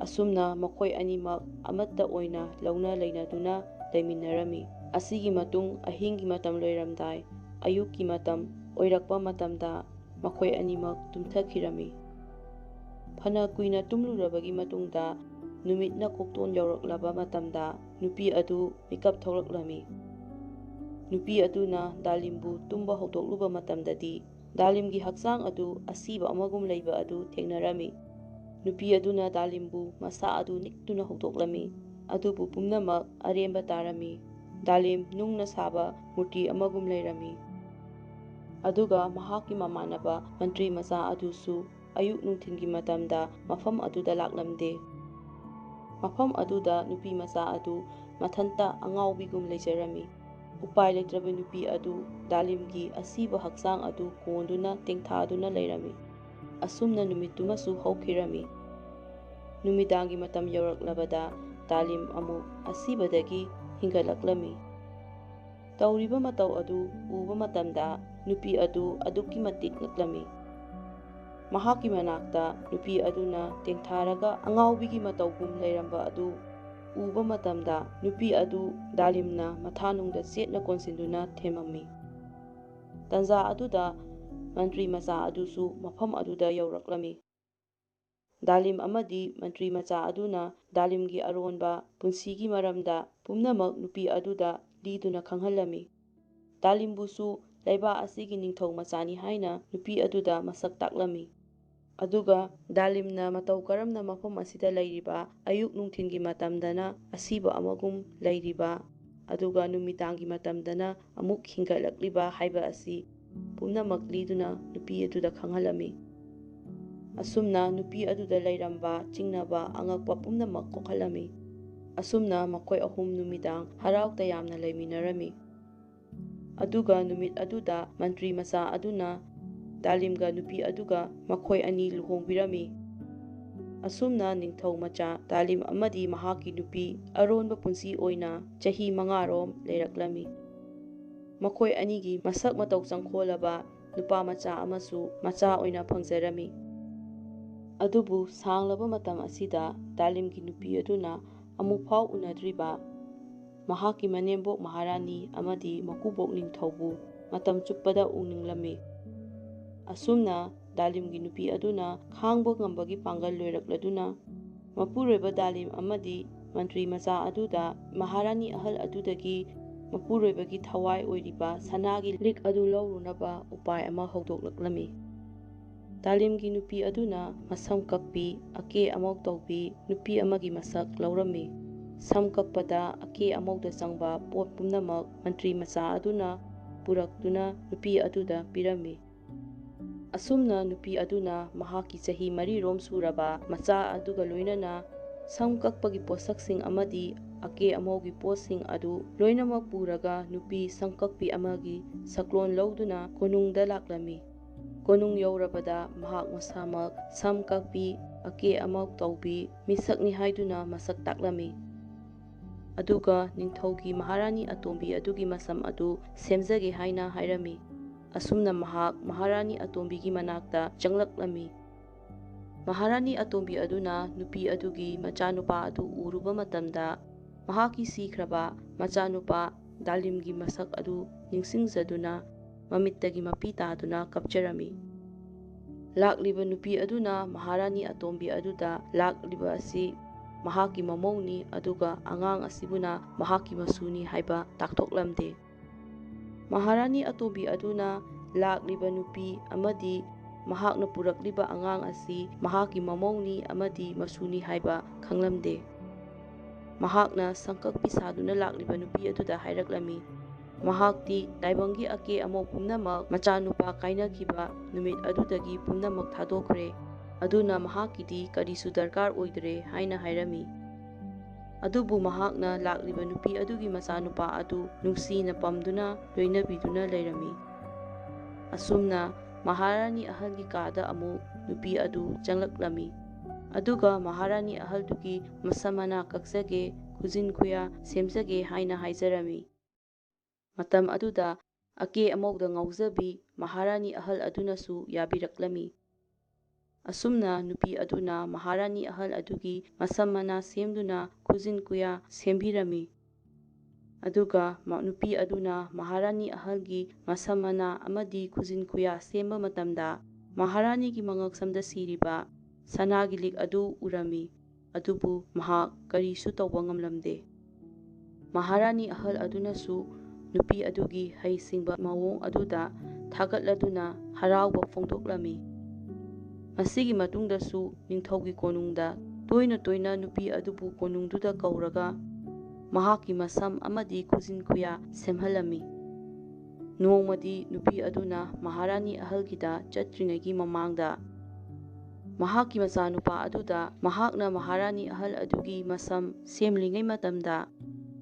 ꯑꯁꯨꯝꯅ ꯃꯈꯣꯏ ꯑꯅꯤꯃꯛ ꯑꯃꯠꯇ ꯑꯣꯏꯅ ꯂꯧꯅ ꯂꯩꯅꯗꯨꯅ ꯂꯩꯃꯤꯟꯅꯔꯝꯃꯤ꯫ ꯑꯁꯤꯒꯤ ꯃꯇꯨꯡ ꯑꯍꯤꯡꯒꯤ ꯃꯇꯝ ꯂꯣꯏꯔꯝꯗꯥꯏ, ꯑꯌꯨꯛꯀꯤ ꯃꯇꯝ ꯑꯣꯏꯔꯛꯄ ꯃꯇꯝꯗ ꯃꯈꯣꯏ ꯑꯅꯤꯃꯛ ꯇꯨꯝꯊꯈꯤꯔꯝꯃꯤ꯫ ꯐꯅ ꯀꯨꯏꯅ ꯇꯨꯝꯂꯨꯔꯕꯒꯤ ꯃꯇꯨꯡꯗ, ꯅꯨꯃꯤꯠꯅ ꯀꯣꯛꯇꯣꯟ ꯌꯧꯔꯛꯂꯕ ꯃꯇꯝꯗ ꯅꯨꯄꯤ ꯑꯗꯨ ꯃꯤꯀꯞ ꯊꯣꯛꯂꯛꯂꯝꯃꯤ꯫ ꯅꯨꯄꯤ ꯑꯗꯨꯅ ꯗꯥꯂꯤꯝꯕꯨ ꯇꯨꯝꯕ ꯍꯧꯗꯣꯛꯂꯨꯕ ꯃꯇꯝꯗꯗꯤ, ꯗꯥꯂꯤꯝꯒꯤ ꯍꯛꯆꯥꯡ ꯑꯗꯨ ꯑꯁꯤꯕ ꯑꯃꯒꯨꯝ ꯂꯩꯕ ꯑꯗꯨ ꯊꯦꯡꯅꯔꯝꯃꯤ꯫ ꯅꯨꯄꯤ ꯑꯗꯨꯅ ꯗꯥꯂꯤꯝꯕꯨ ꯃꯁꯥ ꯑꯗꯨ ꯅꯤꯛꯇꯨꯅ ꯍꯧꯗꯣꯛꯂꯝꯃꯤ, ꯑꯗꯨꯕꯨ ꯄꯨꯝꯅꯃꯛ ꯑꯔꯦꯝꯕ ꯇꯥꯔꯝꯃꯤ꯫ ꯗꯥꯂꯤꯝ ꯅꯨꯡꯅ ꯁꯥꯕ ꯃꯨꯔꯇꯤ ꯑꯃꯒꯨꯝ ꯂꯩꯔꯝꯃꯤ꯫ ꯑꯗꯨꯒ ꯃꯍꯥꯛꯀꯤ ꯃꯃꯥꯟꯅꯕ ꯃꯟꯇ꯭ꯔꯤ ꯃꯆꯥ ꯑꯗꯨꯁꯨ ꯑꯌꯨꯛ ꯅꯨꯡꯊꯤꯜꯒꯤ ꯃꯇꯝꯗ ꯃꯐꯝ ꯑꯗꯨꯗ ꯂꯥꯛꯂꯝꯗꯦ꯫ ꯃꯐꯝ ꯑꯗꯨꯗ ꯅꯨꯄꯤ ꯃꯆꯥ ꯑꯗꯨ ꯃꯊꯟꯇ ꯑꯉꯥꯎꯕꯤꯒꯨꯝ ꯂꯩꯖꯔꯝꯃꯤ꯫ ꯎꯄꯥꯏ ꯂꯩꯇ꯭ꯔꯕ ꯅꯨꯄꯤ ꯑꯗꯨ ꯗꯥꯂꯤꯝꯒꯤ ꯑꯁꯤꯕ ꯍꯛꯆꯥꯡ ꯑꯗꯨ ꯀꯣꯟꯗꯨꯅ ꯇꯦꯡꯊꯥꯗꯨꯅ ꯂꯩꯔꯝꯃꯤ꯫ ꯑꯁꯨꯝꯅ ꯅꯨꯃꯤꯠꯇꯨꯃꯁꯨ ꯍꯧꯈꯤꯔꯝꯃꯤ꯫ ꯅꯨꯃꯤꯗꯥꯡꯒꯤ ꯃꯇꯝ ꯌꯧꯔꯛꯂꯕꯗ ꯗꯥꯂꯤꯝ ꯑꯃꯨꯛ ꯑꯁꯤꯕꯗꯒꯤ ꯍꯤꯡꯒꯠꯂꯛꯂꯝꯃꯤ꯫ ꯇꯧꯔꯤꯕ ꯃꯇꯧ ꯑꯗꯨ ꯎꯕ ꯃꯇꯝꯗ ꯅꯨꯄꯤ ꯑꯗꯨ ꯑꯗꯨꯛꯀꯤ ꯃꯇꯤꯛ ꯉꯛꯂꯝꯃꯤ꯫ ꯃꯍꯥꯛꯀꯤ ꯃꯅꯥꯛꯇ ꯅꯨꯄꯤ ꯑꯗꯨꯅ ꯇꯦꯡꯊꯥꯔꯒ ꯑꯉꯥꯎꯕꯤꯒꯤ ꯃꯇꯧꯒꯨꯝ ꯂꯩꯔꯝꯕ ꯑꯗꯨ ꯎꯕ ꯃꯇꯝꯗ, ꯅꯨꯄꯤ ꯑꯗꯨ ꯗꯥꯂꯤꯝꯅ ꯃꯊꯥꯅꯨꯡꯗ ꯆꯦꯠꯅ ꯀꯣꯟꯁꯤꯟꯗꯨꯅ ꯊꯦꯝꯃꯝꯃꯤ꯫ ꯇꯟꯖꯥ ꯑꯗꯨꯗ ꯃꯟꯇ꯭ꯔꯤ ꯃꯆꯥ ꯑꯗꯨꯁꯨ ꯃꯐꯝ ꯑꯗꯨꯗ ꯌꯧꯔꯛꯂꯝꯃꯤ꯫ ꯗꯥꯂꯤꯝ ꯑꯃꯗꯤ ꯃꯟꯇ꯭ꯔꯤ ꯃꯆꯥ ꯑꯗꯨꯅ ꯗꯥꯂꯤꯝꯒꯤ ꯑꯔꯣꯟꯕ ꯄꯨꯟꯁꯤꯒꯤ ꯃꯔꯝꯗ ꯄꯨꯝꯅꯃꯛ ꯅꯨꯄꯤ ꯑꯗꯨꯗ ꯂꯤꯗꯨꯅ ꯈꯪꯍꯜꯂꯝꯃꯤ꯫ ꯗꯥꯂꯤꯝꯕꯨꯁꯨ ꯂꯩꯕꯥꯛ ꯑꯁꯤꯒꯤ ꯅꯤꯡꯊꯧ ꯃꯆꯥꯅꯤ ꯍꯥꯏꯅ ꯅꯨꯄꯤ ꯑꯗꯨꯗ ꯃꯁꯛ ꯇꯥꯛꯂꯝꯃꯤ꯫ ꯑꯗꯨꯒ ꯗꯥꯂꯤꯝꯅ ꯃꯇꯧ ꯀꯔꯝꯅ ꯃꯐꯝ ꯑꯁꯤꯗ ꯂꯩꯔꯤꯕ ꯑꯌꯨꯛ ꯅꯨꯡꯊꯤꯜꯒꯤ ꯃꯇꯝꯗꯅ ꯑꯁꯤꯕ ꯑꯃꯒꯨꯝ ꯂꯩꯔꯤꯕ, ꯑꯗꯨꯒ ꯅꯨꯃꯤꯗꯥꯡꯒꯤ ꯃꯇꯝꯗꯅ ꯑꯃꯨꯛ ꯍꯤꯡꯒꯠꯂꯛꯂꯤꯕ ꯍꯥꯏꯕ ꯑꯁꯤ ꯄꯨꯝꯅꯃꯛ ꯂꯤꯗꯨꯅ ꯅꯨꯄꯤ ꯑꯗꯨꯗ ꯈꯪꯍꯜꯂꯝꯃꯤ꯫ ꯑꯁꯨꯝꯅ ꯅꯨꯄꯤ ꯑꯗꯨꯗ ꯂꯩꯔꯝꯕ ꯆꯤꯡꯅꯕ ꯑꯉꯛꯄ ꯄꯨꯝꯅꯃꯛ ꯀꯣꯛꯍꯜꯂꯝꯃꯤ꯫ ꯑꯁꯨꯝꯅ ꯃꯈꯣꯏ ꯑꯍꯨꯝ ꯅꯨꯃꯤꯗꯥꯡ ꯍꯔꯥꯎ ꯇꯌꯥꯝꯅ ꯂꯩꯃꯤꯟꯅꯔꯝꯃꯤ꯫ ꯑꯗꯨꯒ ꯅꯨꯃꯤꯠ ꯑꯗꯨꯗ ꯃꯟꯇ꯭ꯔꯤ ꯃꯆꯥ ꯑꯗꯨꯅ ꯗꯥꯂꯤꯝꯒ ꯅꯨꯄꯤ ꯑꯗꯨꯒ ꯃꯈꯣꯏ ꯑꯅꯤ ꯂꯨꯍꯣꯡꯕꯤꯔꯝꯃꯤ꯫ ꯑꯁꯨꯝꯅ ꯅꯤꯡꯊꯧ ꯃꯆꯥ ꯗꯥꯂꯤꯝ ꯑꯃꯗꯤ ꯃꯍꯥꯛꯀꯤ ꯅꯨꯄꯤ ꯑꯔꯣꯟꯕ ꯄꯨꯟꯁꯤ ꯑꯣꯏꯅ ꯆꯍꯤ ꯃꯉꯥꯔꯣꯝ ꯂꯩꯔꯛꯂꯝꯃꯤ꯫ ꯃꯈꯣꯏ ꯑꯅꯤꯒꯤ ꯃꯁꯛ ꯃꯇꯧ ꯆꯪꯈꯣꯜꯂꯕ ꯅꯨꯄꯥ ꯃꯆꯥ ꯑꯃꯁꯨ ꯃꯆꯥ ꯑꯣꯏꯅ ꯐꯪꯖꯔꯝꯃꯤ꯫ ꯑꯗꯨꯕꯨ ꯁꯥꯡꯂꯕ ꯃꯇꯝ ꯑꯁꯤꯗ ꯗꯥꯂꯤꯝꯒꯤ ꯅꯨꯄꯤ ꯑꯗꯨꯅ ꯑꯃꯨꯛꯐꯥꯎ ꯎꯅꯗ꯭ꯔꯤꯕ ꯃꯍꯥꯛꯀꯤ ꯃꯅꯦꯝꯕꯣꯛ ꯃꯍꯥꯔꯥꯅꯤ ꯑꯃꯗꯤ ꯃꯀꯨꯕꯣꯛ ꯅꯤꯡꯊꯧꯕꯨ ꯃꯇꯝ ꯆꯨꯞꯄꯗ ꯎꯅꯤꯡꯂꯝꯃꯤ꯫ ꯑꯁꯨꯝꯅ ꯗꯥꯂꯤꯝꯒꯤ ꯅꯨꯄꯤ ꯑꯗꯨꯅ ꯈꯥꯡꯕ ꯉꯝꯕꯒꯤ ꯄꯥꯡꯒꯜ ꯂꯣꯏꯔꯛꯂꯗꯨꯅ ꯃꯄꯨꯔꯣꯏꯕ ꯗꯥꯂꯤꯝ ꯑꯃꯗꯤ ꯃꯟꯇ꯭ꯔꯤ ꯃꯆꯥ ꯑꯗꯨꯗ ꯃꯍꯥꯔꯥꯅꯤ ꯑꯍꯜ ꯑꯗꯨꯗꯒꯤ ꯃꯄꯨꯔꯣꯏꯕꯒꯤ ꯊꯋꯥꯏ ꯑꯣꯏꯔꯤꯕ ꯁꯅꯥꯒꯤ ꯂꯤꯛ ꯑꯗꯨ ꯂꯧꯔꯨꯅꯕ ꯎꯄꯥꯏ ꯑꯃ ꯍꯧꯗꯣꯛꯂꯛꯂꯝꯃꯤ꯫ ꯗꯥꯂꯤꯝꯒꯤ ꯅꯨꯄꯤ ꯑꯗꯨꯅ ꯃꯁꯝ ꯀꯛꯄꯤ, ꯑꯀꯦ ꯑꯃꯧ ꯇꯧꯕꯤ ꯅꯨꯄꯤ ꯑꯃꯒꯤ ꯃꯁꯛ ꯂꯧꯔꯝꯃꯤ꯫ ꯁꯝ ꯀꯛꯄꯗ ꯑꯀꯦ ꯑꯃꯧꯗ ꯆꯪꯕ ꯄꯣꯠ ꯄꯨꯝꯅꯃꯛ ꯃꯟꯇ꯭ꯔꯤ ꯃꯆꯥ ꯑꯗꯨꯅ ꯄꯨꯔꯛꯇꯨꯅ ꯅꯨꯄꯤ ꯑꯗꯨꯗ ꯄꯤꯔꯝꯃꯤ꯫ ꯑꯁꯨꯝꯅ ꯅꯨꯄꯤ ꯑꯗꯨꯅ ꯃꯍꯥꯛꯀꯤ ꯆꯍꯤ ꯃꯔꯤꯔꯣꯝ ꯁꯨꯔꯕ ꯃꯆꯥ ꯑꯗꯨꯒ ꯂꯣꯏꯅꯅ ꯁꯝ ꯀꯛꯄꯒꯤ ꯄꯣꯠꯁꯛꯁꯤꯡ ꯑꯃꯗꯤ ꯑꯀꯦ ꯑꯃꯧꯒꯤ ꯄꯣꯠꯁꯤꯡ ꯑꯗꯨ ꯂꯣꯏꯅꯃꯛ ꯄꯨꯔꯒ ꯅꯨꯄꯤ ꯁꯝ ꯀꯛꯄꯤ ꯑꯃꯒꯤ ꯁꯛꯂꯣꯟ ꯂꯧꯗꯨꯅ ꯀꯣꯅꯨꯡꯗ ꯂꯥꯛꯂꯝꯃꯤ꯫ ꯀꯣꯅꯨꯡ ꯌꯧꯔꯕꯗ ꯃꯍꯥꯛ ꯃꯁꯥꯃꯛ ꯁꯝ ꯀꯛꯄꯤ, ꯑꯀꯦ ꯑꯃꯧ ꯇꯧꯕꯤ ꯃꯤꯁꯛꯅꯤ ꯍꯥꯏꯗꯨꯅ ꯃꯁꯛ ꯇꯥꯛꯂꯝꯃꯤ꯫ ꯑꯗꯨꯒ ꯅꯤꯡꯊꯧꯒꯤ ꯃꯍꯥꯔꯥꯅꯤ ꯑꯇꯣꯝꯕꯤ ꯑꯗꯨꯒꯤ ꯃꯁꯝ ꯑꯗꯨ ꯁꯦꯝꯖꯒꯦ ꯍꯥꯏꯅ ꯍꯥꯏꯔꯝꯃꯤ꯫ ꯑꯁꯨꯝꯅ ꯃꯍꯥꯛ ꯃꯍꯥꯔꯥꯅꯤ ꯑꯇꯣꯝꯕꯤꯒꯤ ꯃꯅꯥꯛꯇ ꯆꯪꯂꯛꯂꯝꯃꯤ꯫ ꯃꯍꯥꯔꯥꯅꯤ ꯑꯇꯣꯝꯕꯤ ꯑꯗꯨꯅ ꯅꯨꯄꯤ ꯑꯗꯨꯒꯤ ꯃꯆꯥꯅꯨꯄꯥ ꯑꯗꯨ ꯎꯔꯨꯕ ꯃꯇꯝꯗ ꯃꯍꯥꯛꯀꯤ ꯁꯤꯈ꯭ꯔꯕ ꯃꯆꯥꯅꯨꯄꯥ ꯗꯥꯂꯤꯝꯒꯤ ꯃꯁꯛ ꯑꯗꯨ ꯅꯤꯡꯁꯤꯡꯖꯗꯨꯅ ꯃꯃꯤꯠꯇꯒꯤ ꯃꯄꯤ ꯇꯥꯗꯨꯅ ꯀꯞꯆꯔꯝꯃꯤ꯫ ꯂꯥꯛꯂꯤꯕ ꯅꯨꯄꯤ ꯑꯗꯨꯅ ꯃꯍꯥꯔꯥꯅꯤ ꯑꯇꯣꯝꯕꯤ ꯑꯗꯨꯗ ꯂꯥꯛꯂꯤꯕ ꯑꯁꯤ ꯃꯍꯥꯛꯀꯤ ꯃꯃꯧꯅꯤ, ꯑꯗꯨꯒ ꯑꯉꯥꯡ ꯑꯁꯤꯕꯨꯅ ꯃꯍꯥꯛꯀꯤ ꯃꯁꯨꯅꯤ ꯍꯥꯏꯕ ꯇꯥꯛꯊꯣꯛꯂꯝꯗꯦ꯫ ꯃꯍꯥꯔꯥꯅꯤ ꯑꯇꯣꯝꯕꯤ ꯑꯗꯨꯅ ꯂꯥꯛꯂꯤꯕ ꯅꯨꯄꯤ ꯑꯃꯗꯤ ꯃꯍꯥꯛꯅ ꯄꯨꯔꯛꯂꯤꯕ ꯑꯉꯥꯡ ꯑꯁꯤ ꯃꯍꯥꯛꯀꯤ ꯃꯃꯧꯅꯤ ꯑꯃꯗꯤ ꯃꯁꯨꯅꯤ ꯍꯥꯏꯕ ꯈꯪꯂꯝꯗꯦ꯫ ꯃꯍꯥꯛꯅ ꯁꯪꯀꯛꯄꯤ ꯁꯥꯗꯨꯅ ꯂꯥꯛꯂꯤꯕ ꯅꯨꯄꯤ ꯑꯗꯨꯗ ꯍꯥꯏꯔꯛꯂꯝꯃꯤ꯫ ꯃꯍꯥꯛꯇꯤ ꯇꯥꯏꯕꯪꯒꯤ ꯑꯀꯦ ꯑꯃꯧ ꯄꯨꯝꯅꯃꯛ ꯃꯆꯥꯅꯨꯄꯥ ꯀꯥꯏꯅꯈꯤꯕ ꯅꯨꯃꯤꯠ ꯑꯗꯨꯗꯒꯤ ꯄꯨꯝꯅꯃꯛ ꯊꯥꯗꯣꯛꯈ꯭ꯔꯦ, ꯑꯗꯨꯅ ꯃꯍꯥꯛꯀꯤꯗꯤ ꯀꯔꯤꯁꯨ ꯗꯔꯀꯥꯔ ꯑꯣꯏꯗ꯭ꯔꯦ ꯍꯥꯏꯅ ꯍꯥꯏꯔꯝꯃꯤ꯫ ꯑꯗꯨꯕꯨ ꯃꯍꯥꯛꯅ ꯂꯥꯛꯂꯤꯕ ꯅꯨꯄꯤ ꯑꯗꯨꯒꯤ ꯃꯆꯥꯅꯨꯄꯥ ꯑꯗꯨ ꯅꯨꯡꯁꯤꯅ ꯄꯝꯗꯨꯅ ꯂꯣꯏꯅꯕꯤꯗꯨꯅ ꯂꯩꯔꯝꯃꯤ꯫ ꯑꯁꯨꯝꯅ ꯃꯍꯥꯔꯥꯅꯤ ꯑꯍꯜꯒꯤ ꯀꯥꯗ ꯑꯃꯨꯛ ꯅꯨꯄꯤ ꯑꯗꯨ ꯆꯪꯂꯛꯂꯝꯃꯤ꯫ ꯑꯗꯨꯒ ꯃꯍꯥꯔꯥꯅꯤ ꯑꯍꯜꯗꯨꯒꯤ ꯃꯁꯝ ꯃꯅꯥ ꯀꯛꯆꯒꯦ, ꯈꯨꯖꯤꯟ ꯈꯨꯌꯥ ꯁꯦꯝꯖꯒꯦ ꯍꯥꯏꯅ ꯍꯥꯏꯖꯔꯝꯃꯤ꯫ ꯃꯇꯝ ꯑꯗꯨꯗ ꯑꯀꯦ ꯑꯃꯧꯗ ꯉꯥꯎꯖꯕꯤ ꯃꯍꯥꯔꯥꯅꯤ ꯑꯍꯜ ꯑꯗꯨꯅꯁꯨ ꯌꯥꯕꯤꯔꯛꯂꯝꯃꯤ꯫ ꯑꯁꯨꯝꯅ ꯅꯨꯄꯤ ꯑꯗꯨꯅ ꯃꯍꯥꯔꯥꯅꯤ ꯑꯍꯜ ꯑꯗꯨꯒꯤ ꯃꯁꯝ ꯃꯅꯥ ꯁꯦꯝꯗꯨꯅ ꯈꯨꯖꯤꯟ ꯈꯨꯌꯥ ꯁꯦꯝꯕꯤꯔꯝꯃꯤ꯫ ꯑꯗꯨꯒ ꯃ-, ꯅꯨꯄꯤ ꯑꯗꯨꯅ ꯃꯍꯥꯔꯥꯅꯤ ꯑꯍꯜꯒꯤ ꯃꯁꯝ ꯃꯅꯥ ꯑꯃꯗꯤ ꯈꯨꯖꯤꯟ ꯈꯨꯌꯥ ꯁꯦꯝꯕ ꯃꯇꯝꯗ, ꯃꯍꯥꯔꯥꯅꯤꯒꯤ ꯃꯉꯛꯁꯝꯗ ꯁꯤꯔꯤꯕ ꯁꯅꯥꯒꯤ ꯂꯤꯛ ꯑꯗꯨ ꯎꯔꯝꯃꯤ꯫ ꯑꯗꯨꯕꯨ ꯃꯍꯥꯛ ꯀꯔꯤꯁꯨ ꯇꯧꯕ ꯉꯝꯂꯝꯗꯦ꯫ ꯃꯍꯥꯔꯥꯅꯤ ꯑꯍꯜ ꯑꯗꯨꯅꯁꯨ ꯅꯨꯄꯤ ꯑꯗꯨꯒꯤ ꯍꯩꯁꯤꯡꯕ ꯃꯑꯣꯡ ꯑꯗꯨꯗ ꯊꯥꯒꯠꯂꯗꯨꯅ ꯍꯔꯥꯎꯕ ꯐꯣꯡꯗꯣꯛꯂꯝꯃꯤ꯫ ꯃꯁꯤꯒꯤ ꯃꯇꯨꯡꯗꯁꯨ ꯅꯤꯡꯊꯧꯒꯤ ꯀꯣꯅꯨꯡꯗ ꯇꯣꯏꯅ ꯇꯣꯏꯅ ꯅꯨꯄꯤ ꯑꯗꯨꯕꯨ ꯀꯣꯅꯨꯡꯗꯨꯗ ꯀꯧꯔꯒ ꯃꯍꯥꯛꯀꯤ ꯃꯁꯝ ꯑꯃꯗꯤ ꯈꯨꯖꯤꯟ ꯈꯨꯌꯥ ꯁꯦꯝꯍꯜꯂꯝꯃꯤ꯫ ꯅꯣꯡꯃꯗꯤ ꯅꯨꯄꯤ ꯑꯗꯨꯅ ꯃꯍꯥꯔꯥꯅꯤ ꯑꯍꯜꯒꯤꯗ ꯆꯠꯇ꯭ꯔꯤꯉꯩꯒꯤ ꯃꯃꯥꯡꯗ ꯃꯍꯥꯛꯀꯤ ꯃꯆꯥꯅꯨꯄꯥ ꯑꯗꯨꯗ ꯃꯍꯥꯛꯅ ꯃꯍꯥꯔꯥꯅꯤ ꯑꯍꯜ ꯑꯗꯨꯒꯤ ꯃꯁꯝ ꯁꯦꯝꯂꯤꯉꯩ ꯃꯇꯝꯗ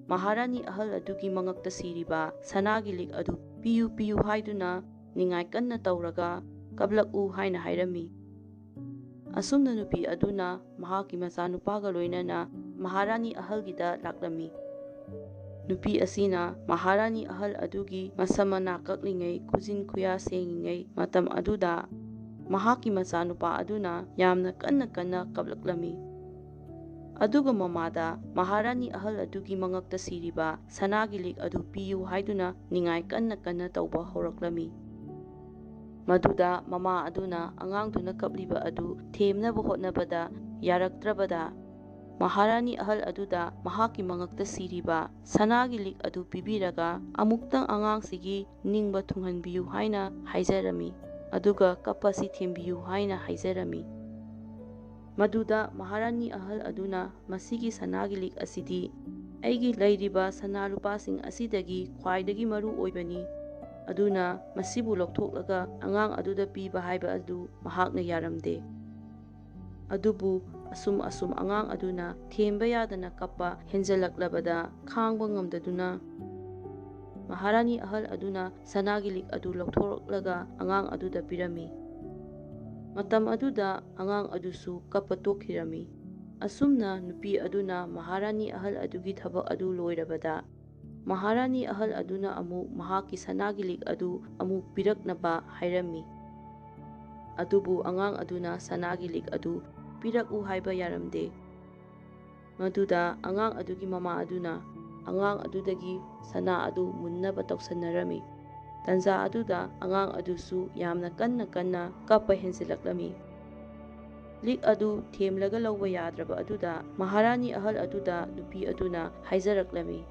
ꯃꯍꯥꯔꯥꯅꯤ ꯑꯍꯜ ꯑꯗꯨꯒꯤ ꯃꯉꯛꯇ ꯁꯤꯔꯤꯕ ꯁꯅꯥꯒꯤ ꯂꯤꯛ ꯑꯗꯨ ꯄꯤꯌꯨ, ꯄꯤꯌꯨ ꯍꯥꯏꯗꯨꯅ ꯅꯤꯡꯉꯥꯏ ꯀꯟꯅ ꯇꯧꯔꯒ ꯀꯞꯂꯛꯎ ꯍꯥꯏꯅ ꯍꯥꯏꯔꯝꯃꯤ꯫ ꯑꯁꯨꯝꯅ ꯅꯨꯄꯤ ꯑꯗꯨꯅ ꯃꯍꯥꯛꯀꯤ ꯃꯆꯥꯅꯨꯄꯥꯒ ꯂꯣꯏꯅꯅ ꯃꯍꯥꯔꯥꯅꯤ ꯑꯍꯜꯒꯤꯗ ꯂꯥꯛꯂꯝꯃꯤ꯫ ꯅꯨꯄꯤ ꯑꯁꯤꯅ ꯃꯍꯥꯔꯥꯅꯤ ꯑꯍꯜ ꯑꯗꯨꯒꯤ ꯃꯁꯝ ꯃꯅꯥ ꯀꯛꯂꯤꯉꯩ, ꯈꯨꯖꯤꯟ ꯈꯨꯌꯥ ꯁꯦꯡꯉꯤꯉꯩ ꯃꯇꯝ ꯑꯗꯨꯗ ꯃꯍꯥꯛꯀꯤ ꯃꯆꯥꯅꯨꯄꯥ ꯑꯗꯨꯅ ꯌꯥꯝꯅ ꯀꯟꯅ ꯀꯟꯅ ꯀꯞꯂꯛꯂꯝꯃꯤ꯫ ꯑꯗꯨꯒ ꯃꯃꯥꯗ ꯃꯍꯥꯔꯥꯅꯤ ꯑꯍꯜ ꯑꯗꯨꯒꯤ ꯃꯉꯛꯇ ꯁꯤꯔꯤꯕ ꯁꯅꯥꯒꯤ ꯂꯤꯛ ꯑꯗꯨ ꯄꯤꯌꯨ ꯍꯥꯏꯗꯨꯅ ꯅꯤꯡꯉꯥꯏ ꯀꯟꯅ ꯀꯟꯅ ꯇꯧꯕ ꯍꯧꯔꯛꯂꯝꯃꯤ꯫ ꯃꯗꯨꯗ ꯃꯃꯥ ꯑꯗꯨꯅ ꯑꯉꯥꯡꯗꯨꯅ ꯀꯞꯂꯤꯕ ꯑꯗꯨ ꯊꯦꯝꯅꯕ ꯍꯣꯠꯅꯕꯗ ꯌꯥꯔꯛꯇ꯭ꯔꯕꯗ, ꯃꯍꯥꯔꯥꯅꯤ ꯑꯍꯜ ꯑꯗꯨꯗ ꯃꯍꯥꯛꯀꯤ ꯃꯉꯛꯇ ꯁꯤꯔꯤꯕ ꯁꯅꯥꯒꯤ ꯂꯤꯛ ꯑꯗꯨ ꯄꯤꯕꯤꯔꯒ, "ꯑꯃꯨꯛꯇꯪ ꯑꯉꯥꯡꯁꯤꯒꯤ ꯅꯤꯡꯕ ꯊꯨꯡꯍꯟꯕꯤꯌꯨ" ꯍꯥꯏꯅ ꯍꯥꯏꯖꯔꯝꯃꯤ, ꯑꯗꯨꯒ ꯀꯞꯄꯁꯤ ꯊꯦꯝꯕꯤꯌꯨ ꯍꯥꯏꯅ ꯍꯥꯏꯖꯔꯝꯃꯤ꯫ ꯃꯗꯨꯗ ꯃꯍꯥꯔꯥꯅꯤ ꯑꯍꯜ ꯑꯗꯨꯅ, "ꯃꯁꯤꯒꯤ ꯁꯅꯥꯒꯤ ꯂꯤꯛ ꯑꯁꯤꯗꯤ ꯑꯩꯒꯤ ꯂꯩꯔꯤꯕ ꯁꯅꯥ ꯂꯨꯄꯥꯁꯤꯡ ꯑꯁꯤꯗꯒꯤ ꯈ꯭ꯋꯥꯏꯗꯒꯤ ꯃꯔꯨ ꯑꯣꯏꯕꯅꯤ, ꯑꯗꯨꯅ ꯃꯁꯤꯕꯨ ꯂꯧꯊꯣꯛꯂꯒ ꯑꯉꯥꯡ ꯑꯗꯨꯗ ꯄꯤꯕ ꯍꯥꯏꯕ ꯑꯗꯨ ꯃꯍꯥꯛꯅ ꯌꯥꯔꯝꯗꯦ"꯫ ꯑꯗꯨꯕꯨ ꯑꯁꯨꯝ ꯑꯁꯨꯝ ꯑꯉꯥꯡ ꯑꯗꯨꯅ ꯊꯦꯝꯕ ꯌꯥꯗꯅ ꯀꯞꯄ ꯍꯦꯟꯖꯜꯂꯛꯂꯕꯗ, ꯈꯥꯡꯕ ꯉꯝꯗꯗꯨꯅ ꯃꯍꯥꯔꯥꯅꯤ ꯑꯍꯜ ꯑꯗꯨꯅ ꯁꯅꯥꯒꯤ ꯂꯤꯛ ꯑꯗꯨ ꯂꯧꯊꯣꯔꯛꯂꯒ ꯑꯉꯥꯡ ꯑꯗꯨꯗ ꯄꯤꯔꯝꯃꯤ꯫ ꯃꯇꯝ ꯑꯗꯨꯗ ꯑꯉꯥꯡ ꯑꯗꯨꯁꯨ ꯀꯞꯄ ꯇꯣꯛꯈꯤꯔꯝꯃꯤ꯫ ꯑꯁꯨꯝꯅ ꯅꯨꯄꯤ ꯑꯗꯨꯅ ꯃꯍꯥꯔꯥꯅꯤ ꯑꯍꯜ ꯑꯗꯨꯒꯤ ꯊꯕꯛ ꯑꯗꯨ ꯂꯣꯏꯔꯕꯗ, ꯃꯍꯥꯔꯥꯅꯤ ꯑꯍꯜ ꯑꯗꯨꯅ ꯑꯃꯨꯛ ꯃꯍꯥꯛꯀꯤ ꯁꯅꯥꯒꯤ ꯂꯤꯛ ꯑꯗꯨ ꯑꯃꯨꯛ ꯄꯤꯔꯛꯅꯕ ꯍꯥꯏꯔꯝꯃꯤ꯫ ꯑꯗꯨꯕꯨ ꯑꯉꯥꯡ ꯑꯗꯨꯅ ꯁꯅꯥꯒꯤ ꯂꯤꯛ ꯑꯗꯨ ꯄꯤꯔꯛꯎ ꯍꯥꯏꯕ ꯌꯥꯔꯝꯗꯦ꯫ ꯃꯗꯨꯗ ꯑꯉꯥꯡ ꯑꯗꯨꯒꯤ ꯃꯃꯥ ꯑꯗꯨꯅ ꯑꯉꯥꯡ ꯑꯗꯨꯗꯒꯤ ꯁꯅꯥ ꯑꯗꯨ ꯃꯨꯟꯅꯕ ꯇꯧꯁꯟꯅꯔꯝꯃꯤ꯫ ꯇꯟꯖꯥ ꯑꯗꯨꯗ ꯑꯉꯥꯡ ꯑꯗꯨꯁꯨ ꯌꯥꯝꯅ ꯀꯟꯅ ꯀꯟꯅ ꯀꯞꯄ ꯍꯦꯟꯖꯤꯜꯂꯛꯂꯝꯃꯤ꯫ ꯂꯤꯛ ꯑꯗꯨ ꯊꯦꯝꯂꯒ ꯂꯧꯕ ꯌꯥꯗ꯭ꯔꯕ ꯑꯗꯨꯗ ꯃꯍꯥꯔꯥꯅꯤ ꯑꯍꯜ ꯑꯗꯨꯗ ꯅꯨꯄꯤ ꯑꯗꯨꯅ ꯍꯥꯏꯖꯔꯛꯂꯝꯃꯤ,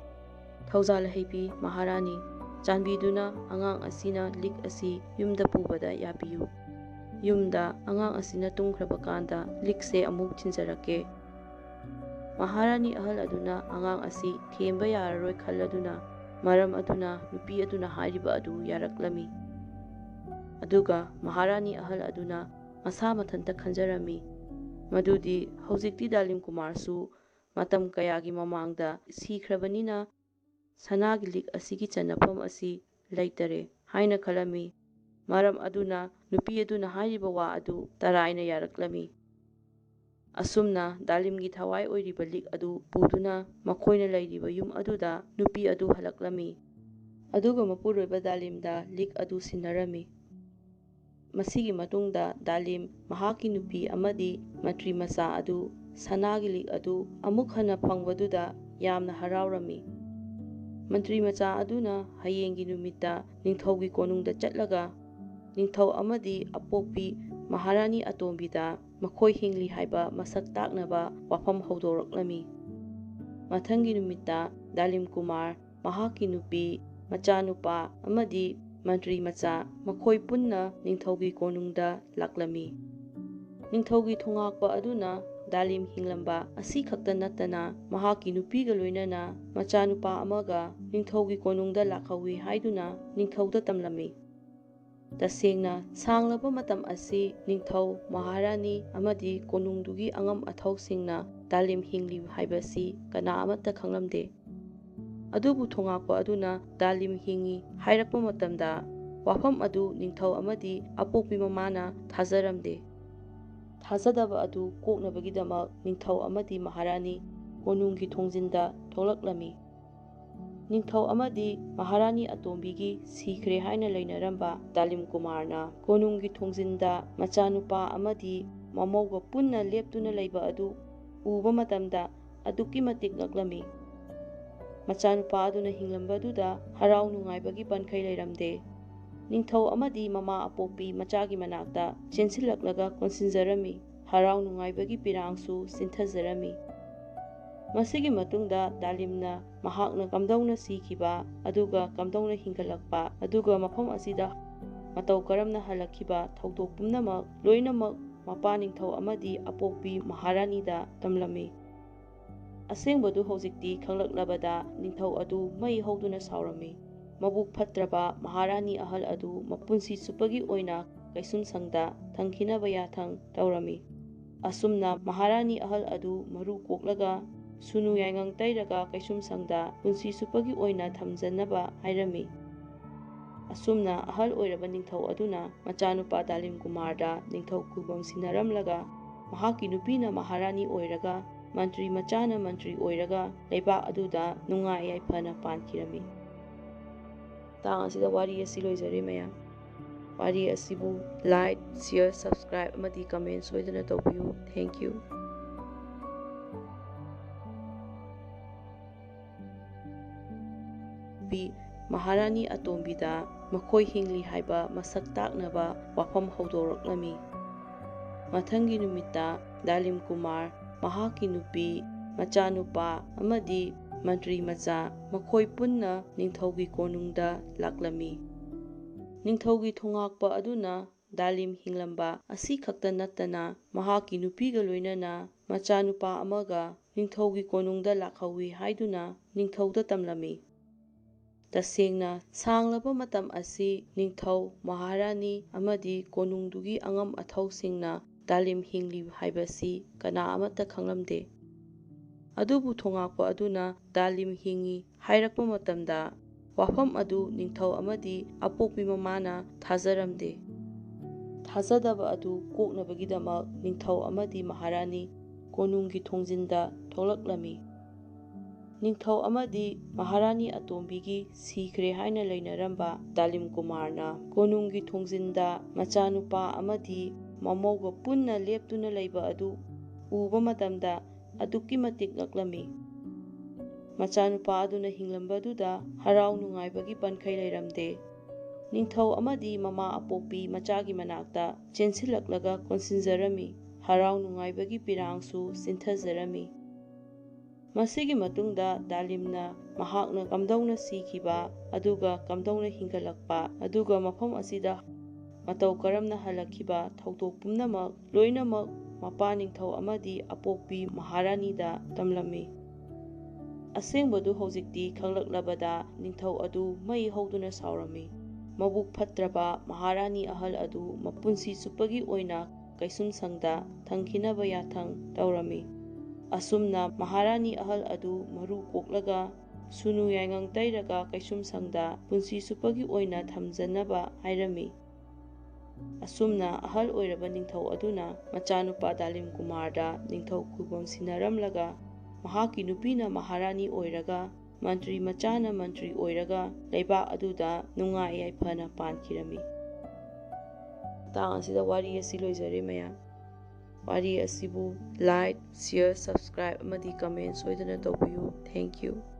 "ꯊꯧꯖꯥꯜ ꯍꯩꯕꯤ ꯃꯍꯥꯔꯥꯅꯤ, ꯆꯥꯟꯕꯤꯗꯨꯅ ꯑꯉꯥꯡ ꯑꯁꯤꯅ ꯂꯤꯛ ꯑꯁꯤ ꯌꯨꯝꯗ ꯄꯨꯕꯗ ꯌꯥꯕꯤꯌꯨ꯫ ꯌꯨꯝꯗ ꯑꯉꯥꯡ ꯑꯁꯤꯅ ꯇꯨꯝꯈ꯭ꯔꯕ ꯀꯥꯟꯗ ꯂꯤꯛꯁꯦ ꯑꯃꯨꯛ ꯊꯤꯟꯖꯔꯛꯀꯦ"꯫ ꯃꯍꯥꯔꯥꯅꯤ ꯑꯍꯜ ꯑꯗꯨꯅ ꯑꯉꯥꯡ ꯑꯁꯤ ꯊꯦꯝꯕ ꯌꯥꯔꯔꯣꯏ ꯈꯜꯂꯗꯨꯅ, ꯃꯔꯝ ꯑꯗꯨꯅ ꯅꯨꯄꯤ ꯑꯗꯨꯅ ꯍꯥꯏꯔꯤꯕ ꯑꯗꯨ ꯌꯥꯔꯛꯂꯝꯃꯤ꯫ ꯑꯗꯨꯒ ꯃꯍꯥꯔꯥꯅꯤ ꯑꯍꯜ ꯑꯗꯨꯅ ꯃꯁꯥ ꯃꯊꯟꯇ ꯈꯟꯖꯔꯝꯃꯤ, ꯃꯗꯨꯗꯤ ꯍꯧꯖꯤꯛꯇꯤ ꯗꯥꯂꯤꯝ ꯀꯨꯃꯥꯔꯁꯨ ꯃꯇꯝ ꯀꯌꯥꯒꯤ ꯃꯃꯥꯡꯗ ꯁꯤꯈ꯭ꯔꯕꯅꯤꯅ, ꯁꯅꯥꯒꯤ ꯂꯤꯛ ꯑꯁꯤꯒꯤ ꯆꯟꯅꯐꯝ ꯑꯁꯤ ꯂꯩꯇꯔꯦ ꯍꯥꯏꯅ ꯈꯜꯂꯝꯃꯤ꯫ ꯃꯔꯝ ꯑꯗꯨꯅ ꯅꯨꯄꯤ ꯑꯗꯨꯅ ꯍꯥꯏꯔꯤꯕ ꯋꯥ ꯑꯗꯨ ꯇꯔꯥꯏꯅ ꯌꯥꯔꯛꯂꯝꯃꯤ꯫ ꯑꯁꯨꯝꯅ ꯗꯥꯂꯤꯝꯒꯤ ꯊꯋꯥꯏ ꯑꯣꯏꯔꯤꯕ ꯂꯤꯛ ꯑꯗꯨ ꯄꯨꯗꯨꯅ ꯃꯈꯣꯏꯅ ꯂꯩꯔꯤꯕ ꯌꯨꯝ ꯑꯗꯨꯗ ꯅꯨꯄꯤ ꯑꯗꯨ ꯍꯜꯂꯛꯂꯝꯃꯤ꯫ ꯑꯗꯨꯒ ꯃꯄꯨꯔꯣꯏꯕ ꯗꯥꯂꯤꯝꯗ ꯂꯤꯛ ꯑꯗꯨ ꯁꯤꯟꯅꯔꯝꯃꯤ꯫ ꯃꯁꯤꯒꯤ ꯃꯇꯨꯡꯗ ꯗꯥꯂꯤꯝ ꯃꯍꯥꯛꯀꯤ ꯅꯨꯄꯤ ꯑꯃꯗꯤ ꯃꯟꯇ꯭ꯔꯤ ꯃꯆꯥ ꯑꯗꯨ ꯁꯅꯥꯒꯤ ꯂꯤꯛ ꯑꯗꯨ ꯑꯃꯨꯛ ꯍꯟꯅ ꯐꯪꯕꯗꯨꯗ ꯌꯥꯝꯅ ꯍꯔꯥꯎꯔꯝꯃꯤ꯫ ꯃꯟꯇ꯭ꯔꯤ ꯃꯆꯥ ꯑꯗꯨꯅ ꯍꯌꯦꯡꯒꯤ ꯅꯨꯃꯤꯠꯇ ꯅꯤꯡꯊꯧꯒꯤ ꯀꯣꯅꯨꯡꯗ ꯆꯠꯂꯒ ꯅꯤꯡꯊꯧ ꯑꯃꯗꯤ ꯑꯄꯣꯛꯄꯤ ꯃꯍꯥꯔꯥꯅꯤ ꯑꯇꯣꯝꯕꯤꯗ ꯃꯈꯣꯏ ꯍꯤꯡꯂꯤ ꯍꯥꯏꯕ ꯃꯁꯛ ꯇꯥꯛꯅꯕ ꯋꯥꯐꯝ ꯍꯧꯗꯣꯔꯛꯂꯝꯃꯤ꯫ ꯃꯊꯪꯒꯤ ꯅꯨꯃꯤꯠꯇ ꯗꯥꯂꯤꯝ ꯀꯨꯃꯥꯔ, ꯃꯍꯥꯛꯀꯤ ꯅꯨꯄꯤ, ꯃꯆꯥꯅꯨꯄꯥ ꯑꯃꯗꯤ ꯃꯟꯇ꯭ꯔꯤ ꯃꯆꯥ ꯃꯈꯣꯏ ꯄꯨꯟꯅ ꯅꯤꯡꯊꯧꯒꯤ ꯀꯣꯅꯨꯡꯗ ꯂꯥꯛꯂꯝꯃꯤ꯫ ꯅꯤꯡꯊꯧꯒꯤ ꯊꯣꯉꯥꯛꯄ ꯑꯗꯨꯅ ꯗꯥꯂꯤꯝ ꯍꯤꯡꯂꯝꯕ ꯑꯁꯤ ꯈꯛꯇ ꯅꯠꯇꯅ ꯃꯍꯥꯛꯀꯤ ꯅꯨꯄꯤꯒ ꯂꯣꯏꯅꯅ ꯃꯆꯥꯅꯨꯄꯥ ꯑꯃꯒ ꯅꯤꯡꯊꯧꯒꯤ ꯀꯣꯅꯨꯡꯗ ꯂꯥꯛꯍꯧꯋꯤ ꯍꯥꯏꯗꯨꯅ ꯅꯤꯡꯊꯧꯗ ꯇꯝꯂꯝꯃꯤ꯫ ꯇꯁꯦꯡꯅ, ꯁꯥꯡꯂꯕ ꯃꯇꯝ ꯑꯁꯤ ꯅꯤꯡꯊꯧ, ꯃꯍꯥꯔꯥꯅꯤ ꯑꯃꯗꯤ ꯀꯣꯅꯨꯡꯗꯨꯒꯤ ꯑꯉꯝ ꯑꯊꯧꯁꯤꯡꯅ ꯗꯥꯂꯤꯝ ꯍꯤꯡꯂꯤ ꯍꯥꯏꯕꯁꯤ ꯀꯅꯥ ꯑꯃꯠꯇ ꯈꯪꯂꯝꯗꯦ꯫ ꯑꯗꯨꯕꯨ ꯊꯣꯉꯥꯛꯄ ꯑꯗꯨꯅ ꯗꯥꯂꯤꯝ ꯍꯤꯡꯉꯤ ꯍꯥꯏꯔꯛꯄ ꯃꯇꯝꯗ, ꯋꯥꯐꯝ ꯑꯗꯨ ꯅꯤꯡꯊꯧ ꯑꯃꯗꯤ ꯑꯄꯣꯛꯄꯤ ꯃꯃꯥꯅ ꯊꯥꯖꯔꯝꯗꯦ꯫ ꯊꯥꯖꯗꯕ ꯑꯗꯨ ꯀꯣꯛꯅꯕꯒꯤꯗꯃꯛ ꯅꯤꯡꯊꯧ ꯑꯃꯗꯤ ꯃꯍꯥꯔꯥꯅꯤ ꯀꯣꯅꯨꯡꯒꯤ ꯊꯣꯡꯖꯤꯟꯗ ꯊꯣꯛꯂꯛꯂꯝꯃꯤ꯫ ꯅꯤꯡꯊꯧ ꯑꯃꯗꯤ ꯃꯍꯥꯔꯥꯅꯤ ꯑꯇꯣꯝꯕꯤꯒꯤ ꯁꯤꯈ꯭ꯔꯦ ꯍꯥꯏꯅ ꯂꯩꯅꯔꯝꯕ ꯗꯥꯂꯤꯝ ꯀꯨꯃꯥꯔꯅ ꯀꯣꯅꯨꯡꯒꯤ ꯊꯣꯡꯖꯤꯟꯗ ꯃꯆꯥꯅꯨꯄꯥ ꯑꯃꯗꯤ ꯃꯃꯧꯒ ꯄꯨꯟꯅ ꯂꯦꯞꯇꯨꯅ ꯂꯩꯕ ꯑꯗꯨ ꯎꯕ ꯃꯇꯝꯗ ꯑꯗꯨꯛꯀꯤ ꯃꯇꯤꯛ ꯉꯛꯂꯝꯃꯤ꯫ ꯃꯆꯥꯅꯨꯄꯥ ꯑꯗꯨꯅ ꯍꯤꯡꯂꯝꯕꯗꯨꯗ ꯍꯔꯥꯎ ꯅꯨꯡꯉꯥꯏꯕꯒꯤ ꯄꯟꯈꯩ ꯂꯩꯔꯝꯗꯦ꯫ ꯅꯤꯡꯊꯧ ꯑꯃꯗꯤ ꯃꯃꯥ ꯑꯄꯣꯛꯄꯤ ꯃꯆꯥꯒꯤ ꯃꯅꯥꯛꯇ ꯆꯦꯟꯁꯤꯜꯂꯛꯂꯒ ꯀꯣꯟꯁꯤꯟꯖꯔꯝꯃꯤ꯫ ꯍꯔꯥꯎ ꯅꯨꯡꯉꯥꯏꯕꯒꯤ ꯄꯤꯔꯥꯡꯁꯨ ꯆꯤꯟꯊꯖꯔꯝꯃꯤ꯫ ꯃꯁꯤꯒꯤ ꯃꯇꯨꯡꯗ ꯗꯥꯂꯤꯝꯅ ꯃꯍꯥꯛꯅ ꯀꯝꯗꯧꯅ ꯁꯤꯈꯤꯕ, ꯑꯗꯨꯒ ꯀꯝꯗꯧꯅ ꯍꯤꯡꯒꯠꯂꯛꯄ, ꯑꯗꯨꯒ ꯃꯐꯝ ꯑꯁꯤꯗ ꯃꯇꯧ ꯀꯔꯝꯅ ꯍꯜꯂꯛꯈꯤꯕ ꯊꯧꯗꯣꯛ ꯄꯨꯝꯅꯃꯛ ꯂꯣꯏꯅꯃꯛ ꯃꯄꯥ ꯅꯤꯡꯊꯧ ꯑꯃꯗꯤ ꯑꯄꯣꯛꯄꯤ ꯃꯍꯥꯔꯥꯅꯤꯗ ꯇꯝꯂꯝꯃꯤ꯫ ꯑꯁꯦꯡꯕꯗꯨ ꯍꯧꯖꯤꯛꯇꯤ ꯈꯪꯂꯛꯂꯕꯗ ꯅꯤꯡꯊꯧ ꯑꯗꯨ ꯃꯩ ꯍꯧꯗꯨꯅ ꯁꯥꯎꯔꯝꯃꯤ꯫ ꯃꯕꯨꯛ ꯐꯠꯇ꯭ꯔꯕ ꯃꯍꯥꯔꯥꯅꯤ ꯑꯍꯜ ꯑꯗꯨ ꯃꯄꯨꯟꯁꯤ ꯆꯨꯞꯄꯒꯤ ꯑꯣꯏꯅ ꯀꯩꯁꯨꯝꯁꯪꯗ ꯊꯝꯈꯤꯅꯕ ꯌꯥꯊꯪ ꯇꯧꯔꯝꯃꯤ꯫ ꯑꯁꯨꯝꯅ ꯃꯍꯥꯔꯥꯅꯤ ꯑꯍꯜ ꯑꯗꯨ ꯃꯔꯨ ꯀꯣꯛꯂꯒ ꯁꯨꯅꯨ ꯌꯥꯏꯉꯪ ꯇꯩꯔꯒ ꯀꯩꯁꯨꯝꯁꯪꯗ ꯄꯨꯟꯁꯤ ꯆꯨꯞꯄꯒꯤ ꯑꯣꯏꯅ ꯊꯝꯖꯅꯕ ꯍꯥꯏꯔꯝꯃꯤ꯫ ꯑꯁꯨꯝꯅ ꯑꯍꯜ ꯑꯣꯏꯔꯕ ꯅꯤꯡꯊꯧ ꯑꯗꯨꯅ ꯃꯆꯥꯅꯨꯄꯥ ꯗꯥꯂꯤꯝ ꯀꯨꯃꯥꯔꯗ ꯅꯤꯡꯊꯧ ꯈꯨꯕꯝ ꯁꯤꯟꯅꯔꯝꯂꯒ, ꯃꯍꯥꯛꯀꯤ ꯅꯨꯄꯤꯅ ꯃꯍꯥꯔꯥꯅꯤ ꯑꯣꯏꯔꯒ, ꯃꯟꯇ꯭ꯔꯤ ꯃꯆꯥꯅ ꯃꯟꯇ꯭ꯔꯤ ꯑꯣꯏꯔꯒ ꯂꯩꯕꯥꯛ ꯑꯗꯨꯗ ꯅꯨꯡꯉꯥꯏ ꯌꯥꯏꯐꯅ ꯄꯥꯟꯈꯤꯔꯝꯃꯤ꯫ ꯃꯇꯥꯡ ꯑꯁꯤꯗ ꯋꯥꯔꯤ ꯑꯁꯤ ꯂꯣꯏꯖꯔꯦ ꯃꯌꯥꯝ꯫ ꯋꯥꯔꯤ ꯑꯁꯤꯕꯨ like, share, subscribe ꯑꯃꯗꯤ comment ꯁꯣꯏꯗꯅ ꯇꯧꯕꯤꯌꯨ꯫ Thank you꯫ ꯅꯨꯄꯤ ꯃꯍꯥꯔꯥꯅꯤ ꯑꯇꯣꯝꯕꯤꯗ ꯃꯈꯣꯏ ꯍꯤꯡꯂꯤ ꯍꯥꯏꯕ ꯃꯁꯛ ꯇꯥꯛꯅꯕ ꯋꯥꯐꯝ ꯍꯧꯗꯣꯔꯛꯂꯝꯃꯤ꯫ ꯃꯊꯪꯒꯤ ꯅꯨꯃꯤꯠꯇ ꯗꯥꯂꯤꯝ ꯀꯨꯃꯥꯔ, ꯃꯍꯥꯛꯀꯤ ꯅꯨꯄꯤ, ꯃꯆꯥꯅꯨꯄꯥ ꯑꯃꯗꯤ ꯃꯟꯇ꯭ꯔꯤ ꯃꯆꯥ ꯃꯈꯣꯏ ꯄꯨꯟꯅ ꯅꯤꯡꯊꯧꯒꯤ ꯀꯣꯅꯨꯡꯗ ꯂꯥꯛꯂꯝꯃꯤ꯫ ꯅꯤꯡꯊꯧꯒꯤ ꯊꯣꯉꯥꯛꯄ ꯑꯗꯨꯅ ꯗꯥꯂꯤꯝ ꯍꯤꯡꯂꯝꯕ ꯑꯁꯤ ꯈꯛꯇ ꯅꯠꯇꯅ ꯃꯍꯥꯛꯀꯤ ꯅꯨꯄꯤꯒ ꯂꯣꯏꯅꯅ ꯃꯆꯥꯅꯨꯄꯥ ꯑꯃꯒ ꯅꯤꯡꯊꯧꯒꯤ ꯀꯣꯅꯨꯡꯗ ꯂꯥꯛꯍꯧꯋꯤ ꯍꯥꯏꯗꯨꯅ ꯅꯤꯡꯊꯧꯗ ꯇꯝꯂꯝꯃꯤ꯫ ꯇꯁꯦꯡꯅ ꯁꯥꯡꯂꯕ ꯃꯇꯝ ꯑꯁꯤ ꯅꯤꯡꯊꯧ, ꯃꯍꯥꯔꯥꯅꯤ ꯑꯃꯗꯤ ꯀꯣꯅꯨꯡꯗꯨꯒꯤ ꯑꯉꯝ ꯑꯊꯧꯁꯤꯡꯅ ꯗꯥꯂꯤꯝ ꯍꯤꯡꯂꯤ ꯍꯥꯏꯕꯁꯤ ꯀꯅꯥ ꯑꯃꯠꯇ ꯈꯪꯂꯝꯗꯦ꯫ ꯑꯗꯨꯕꯨ ꯊꯣꯉꯥꯛꯄ ꯑꯗꯨꯅ ꯗꯥꯂꯤꯝ ꯍꯤꯡꯉꯤ ꯍꯥꯏꯔꯛꯄ ꯃꯇꯝꯗ ꯋꯥꯐꯝ ꯑꯗꯨ ꯅꯤꯡꯊꯧ ꯑꯃꯗꯤ ꯑꯄꯣꯛꯄꯤ ꯃꯃꯥꯅ ꯊꯥꯖꯔꯝꯗꯦ꯫ ꯊꯥꯖꯗꯕ ꯑꯗꯨ ꯀꯣꯛꯅꯕꯒꯤꯗꯃꯛ ꯅꯤꯡꯊꯧ ꯑꯃꯗꯤ ꯃꯍꯥꯔꯥꯅꯤ ꯀꯣꯅꯨꯡꯒꯤ ꯊꯣꯡꯖꯤꯟꯗ ꯊꯣꯛꯂꯛꯂꯝꯃꯤ꯫ ꯅꯤꯡꯊꯧ ꯑꯃꯗꯤ ꯃꯍꯥꯔꯥꯅꯤ ꯑꯇꯣꯝꯕꯤꯒꯤ ꯁꯤꯈ꯭ꯔꯦ ꯍꯥꯏꯅ ꯂꯩꯅꯔꯝꯕ ꯗꯥꯂꯤꯝ ꯀꯨꯃꯥꯔꯅ ꯀꯣꯅꯨꯡꯒꯤ ꯊꯣꯡꯖꯤꯟꯗ ꯃꯆꯥꯅꯨꯄꯥ ꯑꯃꯗꯤ ꯃꯃꯧꯒ ꯄꯨꯟꯅ ꯂꯦꯞꯇꯨꯅ ꯂꯩꯕ ꯑꯗꯨ ꯎꯕ ꯃꯇꯝꯗ ꯑꯗꯨꯛꯀꯤ ꯃꯇꯤꯛ ꯉꯛꯂꯝꯃꯤ꯫ ꯃꯆꯥꯅꯨꯄꯥ ꯑꯗꯨꯅ ꯍꯤꯡꯂꯝꯕꯗꯨꯗ ꯍꯔꯥꯎ ꯅꯨꯡꯉꯥꯏꯕꯒꯤ ꯄꯟꯈꯩ ꯂꯩꯔꯝꯗꯦ꯫ ꯅꯤꯡꯊꯧ ꯑꯃꯗꯤ ꯃꯃꯥ ꯑꯄꯣꯛꯄꯤ ꯃꯆꯥꯒꯤ ꯃꯅꯥꯛꯇ ꯆꯦꯟꯁꯤꯜꯂꯛꯂꯒ ꯀꯣꯟꯁꯤꯟꯖꯔꯝꯃꯤ꯫ ꯍꯔꯥꯎ ꯅꯨꯡꯉꯥꯏꯕꯒꯤ ꯄꯤꯔꯥꯡꯁꯨ ꯆꯤꯟꯊꯖꯔꯝꯃꯤ꯫ ꯃꯁꯤꯒꯤ ꯃꯇꯨꯡꯗ ꯗꯥꯂꯤꯝꯅ ꯃꯍꯥꯛꯅ ꯀꯝꯗꯧꯅ ꯁꯤꯈꯤꯕ, ꯑꯗꯨꯒ ꯀꯝꯗꯧꯅ ꯍꯤꯡꯒꯠꯂꯛꯄ, ꯑꯗꯨꯒ ꯃꯐꯝ ꯑꯁꯤꯗ ꯃꯇꯧ ꯀꯔꯝꯅ ꯍꯜꯂꯛꯈꯤꯕ, ꯊꯧꯗꯣꯛ ꯄꯨꯝꯅꯃꯛ ꯂꯣꯏꯅꯃꯛ ꯃꯄꯥ ꯅꯤꯡꯊꯧ ꯑꯃꯗꯤ ꯑꯄꯣꯛꯄꯤ ꯃꯍꯥꯔꯥꯅꯤꯗ ꯇꯝꯂꯝꯃꯤ꯫ ꯑꯁꯦꯡꯕꯗꯨ ꯍꯧꯖꯤꯛꯇꯤ ꯈꯪꯂꯛꯂꯕꯗ ꯅꯤꯡꯊꯧ ꯑꯗꯨ ꯃꯩ ꯍꯧꯗꯨꯅ ꯁꯥꯎꯔꯝꯃꯤ꯫ ꯃꯕꯨꯛ ꯐꯠꯇ꯭ꯔꯕ ꯃꯍꯥꯔꯥꯅꯤ ꯑꯍꯜ ꯑꯗꯨ ꯃꯄꯨꯟꯁꯤ ꯆꯨꯞꯄꯒꯤ ꯑꯣꯏꯅ ꯀꯩꯁꯨꯝꯁꯪꯗ ꯊꯝꯈꯤꯅꯕ ꯌꯥꯊꯪ ꯇꯧꯔꯝꯃꯤ꯫ ꯑꯁꯨꯝꯅ ꯃꯍꯥꯔꯥꯅꯤ ꯑꯍꯜ ꯑꯗꯨ ꯃꯔꯨ ꯀꯣꯛꯂꯒ ꯁꯨꯅꯨ ꯌꯥꯏꯉꯪ ꯇꯩꯔꯒ ꯀꯩꯁꯨꯝꯁꯪꯗ ꯄꯨꯟꯁꯤ ꯆꯨꯞꯄꯒꯤ ꯑꯣꯏꯅ ꯊꯝꯖꯅꯕ ꯍꯥꯏꯔꯝꯃꯤ꯫ ꯑꯁꯨꯝꯅ ꯑꯍꯜ ꯑꯣꯏꯔꯕ ꯅꯤꯡꯊꯧ ꯑꯗꯨꯅ ꯃꯆꯥꯅꯨꯄꯥ ꯗꯥꯂꯤꯝ ꯀꯨꯃꯥꯔꯗ ꯅꯤꯡꯊꯧ ꯈꯨꯕꯝ ꯁꯤꯟꯅꯔꯝꯂꯒ ꯃꯍꯥꯛꯀꯤ ꯅꯨꯄꯤꯅ ꯃꯍꯥꯔꯥꯅꯤ ꯑꯣꯏꯔꯒ ꯃꯟꯇ꯭ꯔꯤ ꯃꯆꯥꯅ ꯃꯟꯇ꯭ꯔꯤ ꯑꯣꯏꯔꯒ ꯂꯩꯕꯥꯛ ꯑꯗꯨꯗ ꯅꯨꯡꯉꯥꯏ ꯌꯥꯏꯐꯅ ꯄꯥꯟꯈꯤꯔꯝꯃꯤ꯫ ꯃꯇꯥꯡ ꯑꯁꯤꯗ ꯋꯥꯔꯤ ꯑꯁꯤ ꯂꯣꯏꯖꯔꯦ ꯃꯌꯥꯝ꯫ ꯋꯥꯔꯤ ꯑꯁꯤꯕꯨ like, share, subscribe ꯑꯃꯗꯤ comment ꯁꯣꯏꯗꯅ ꯇꯧꯕꯤꯌꯨ꯫ Thank you꯫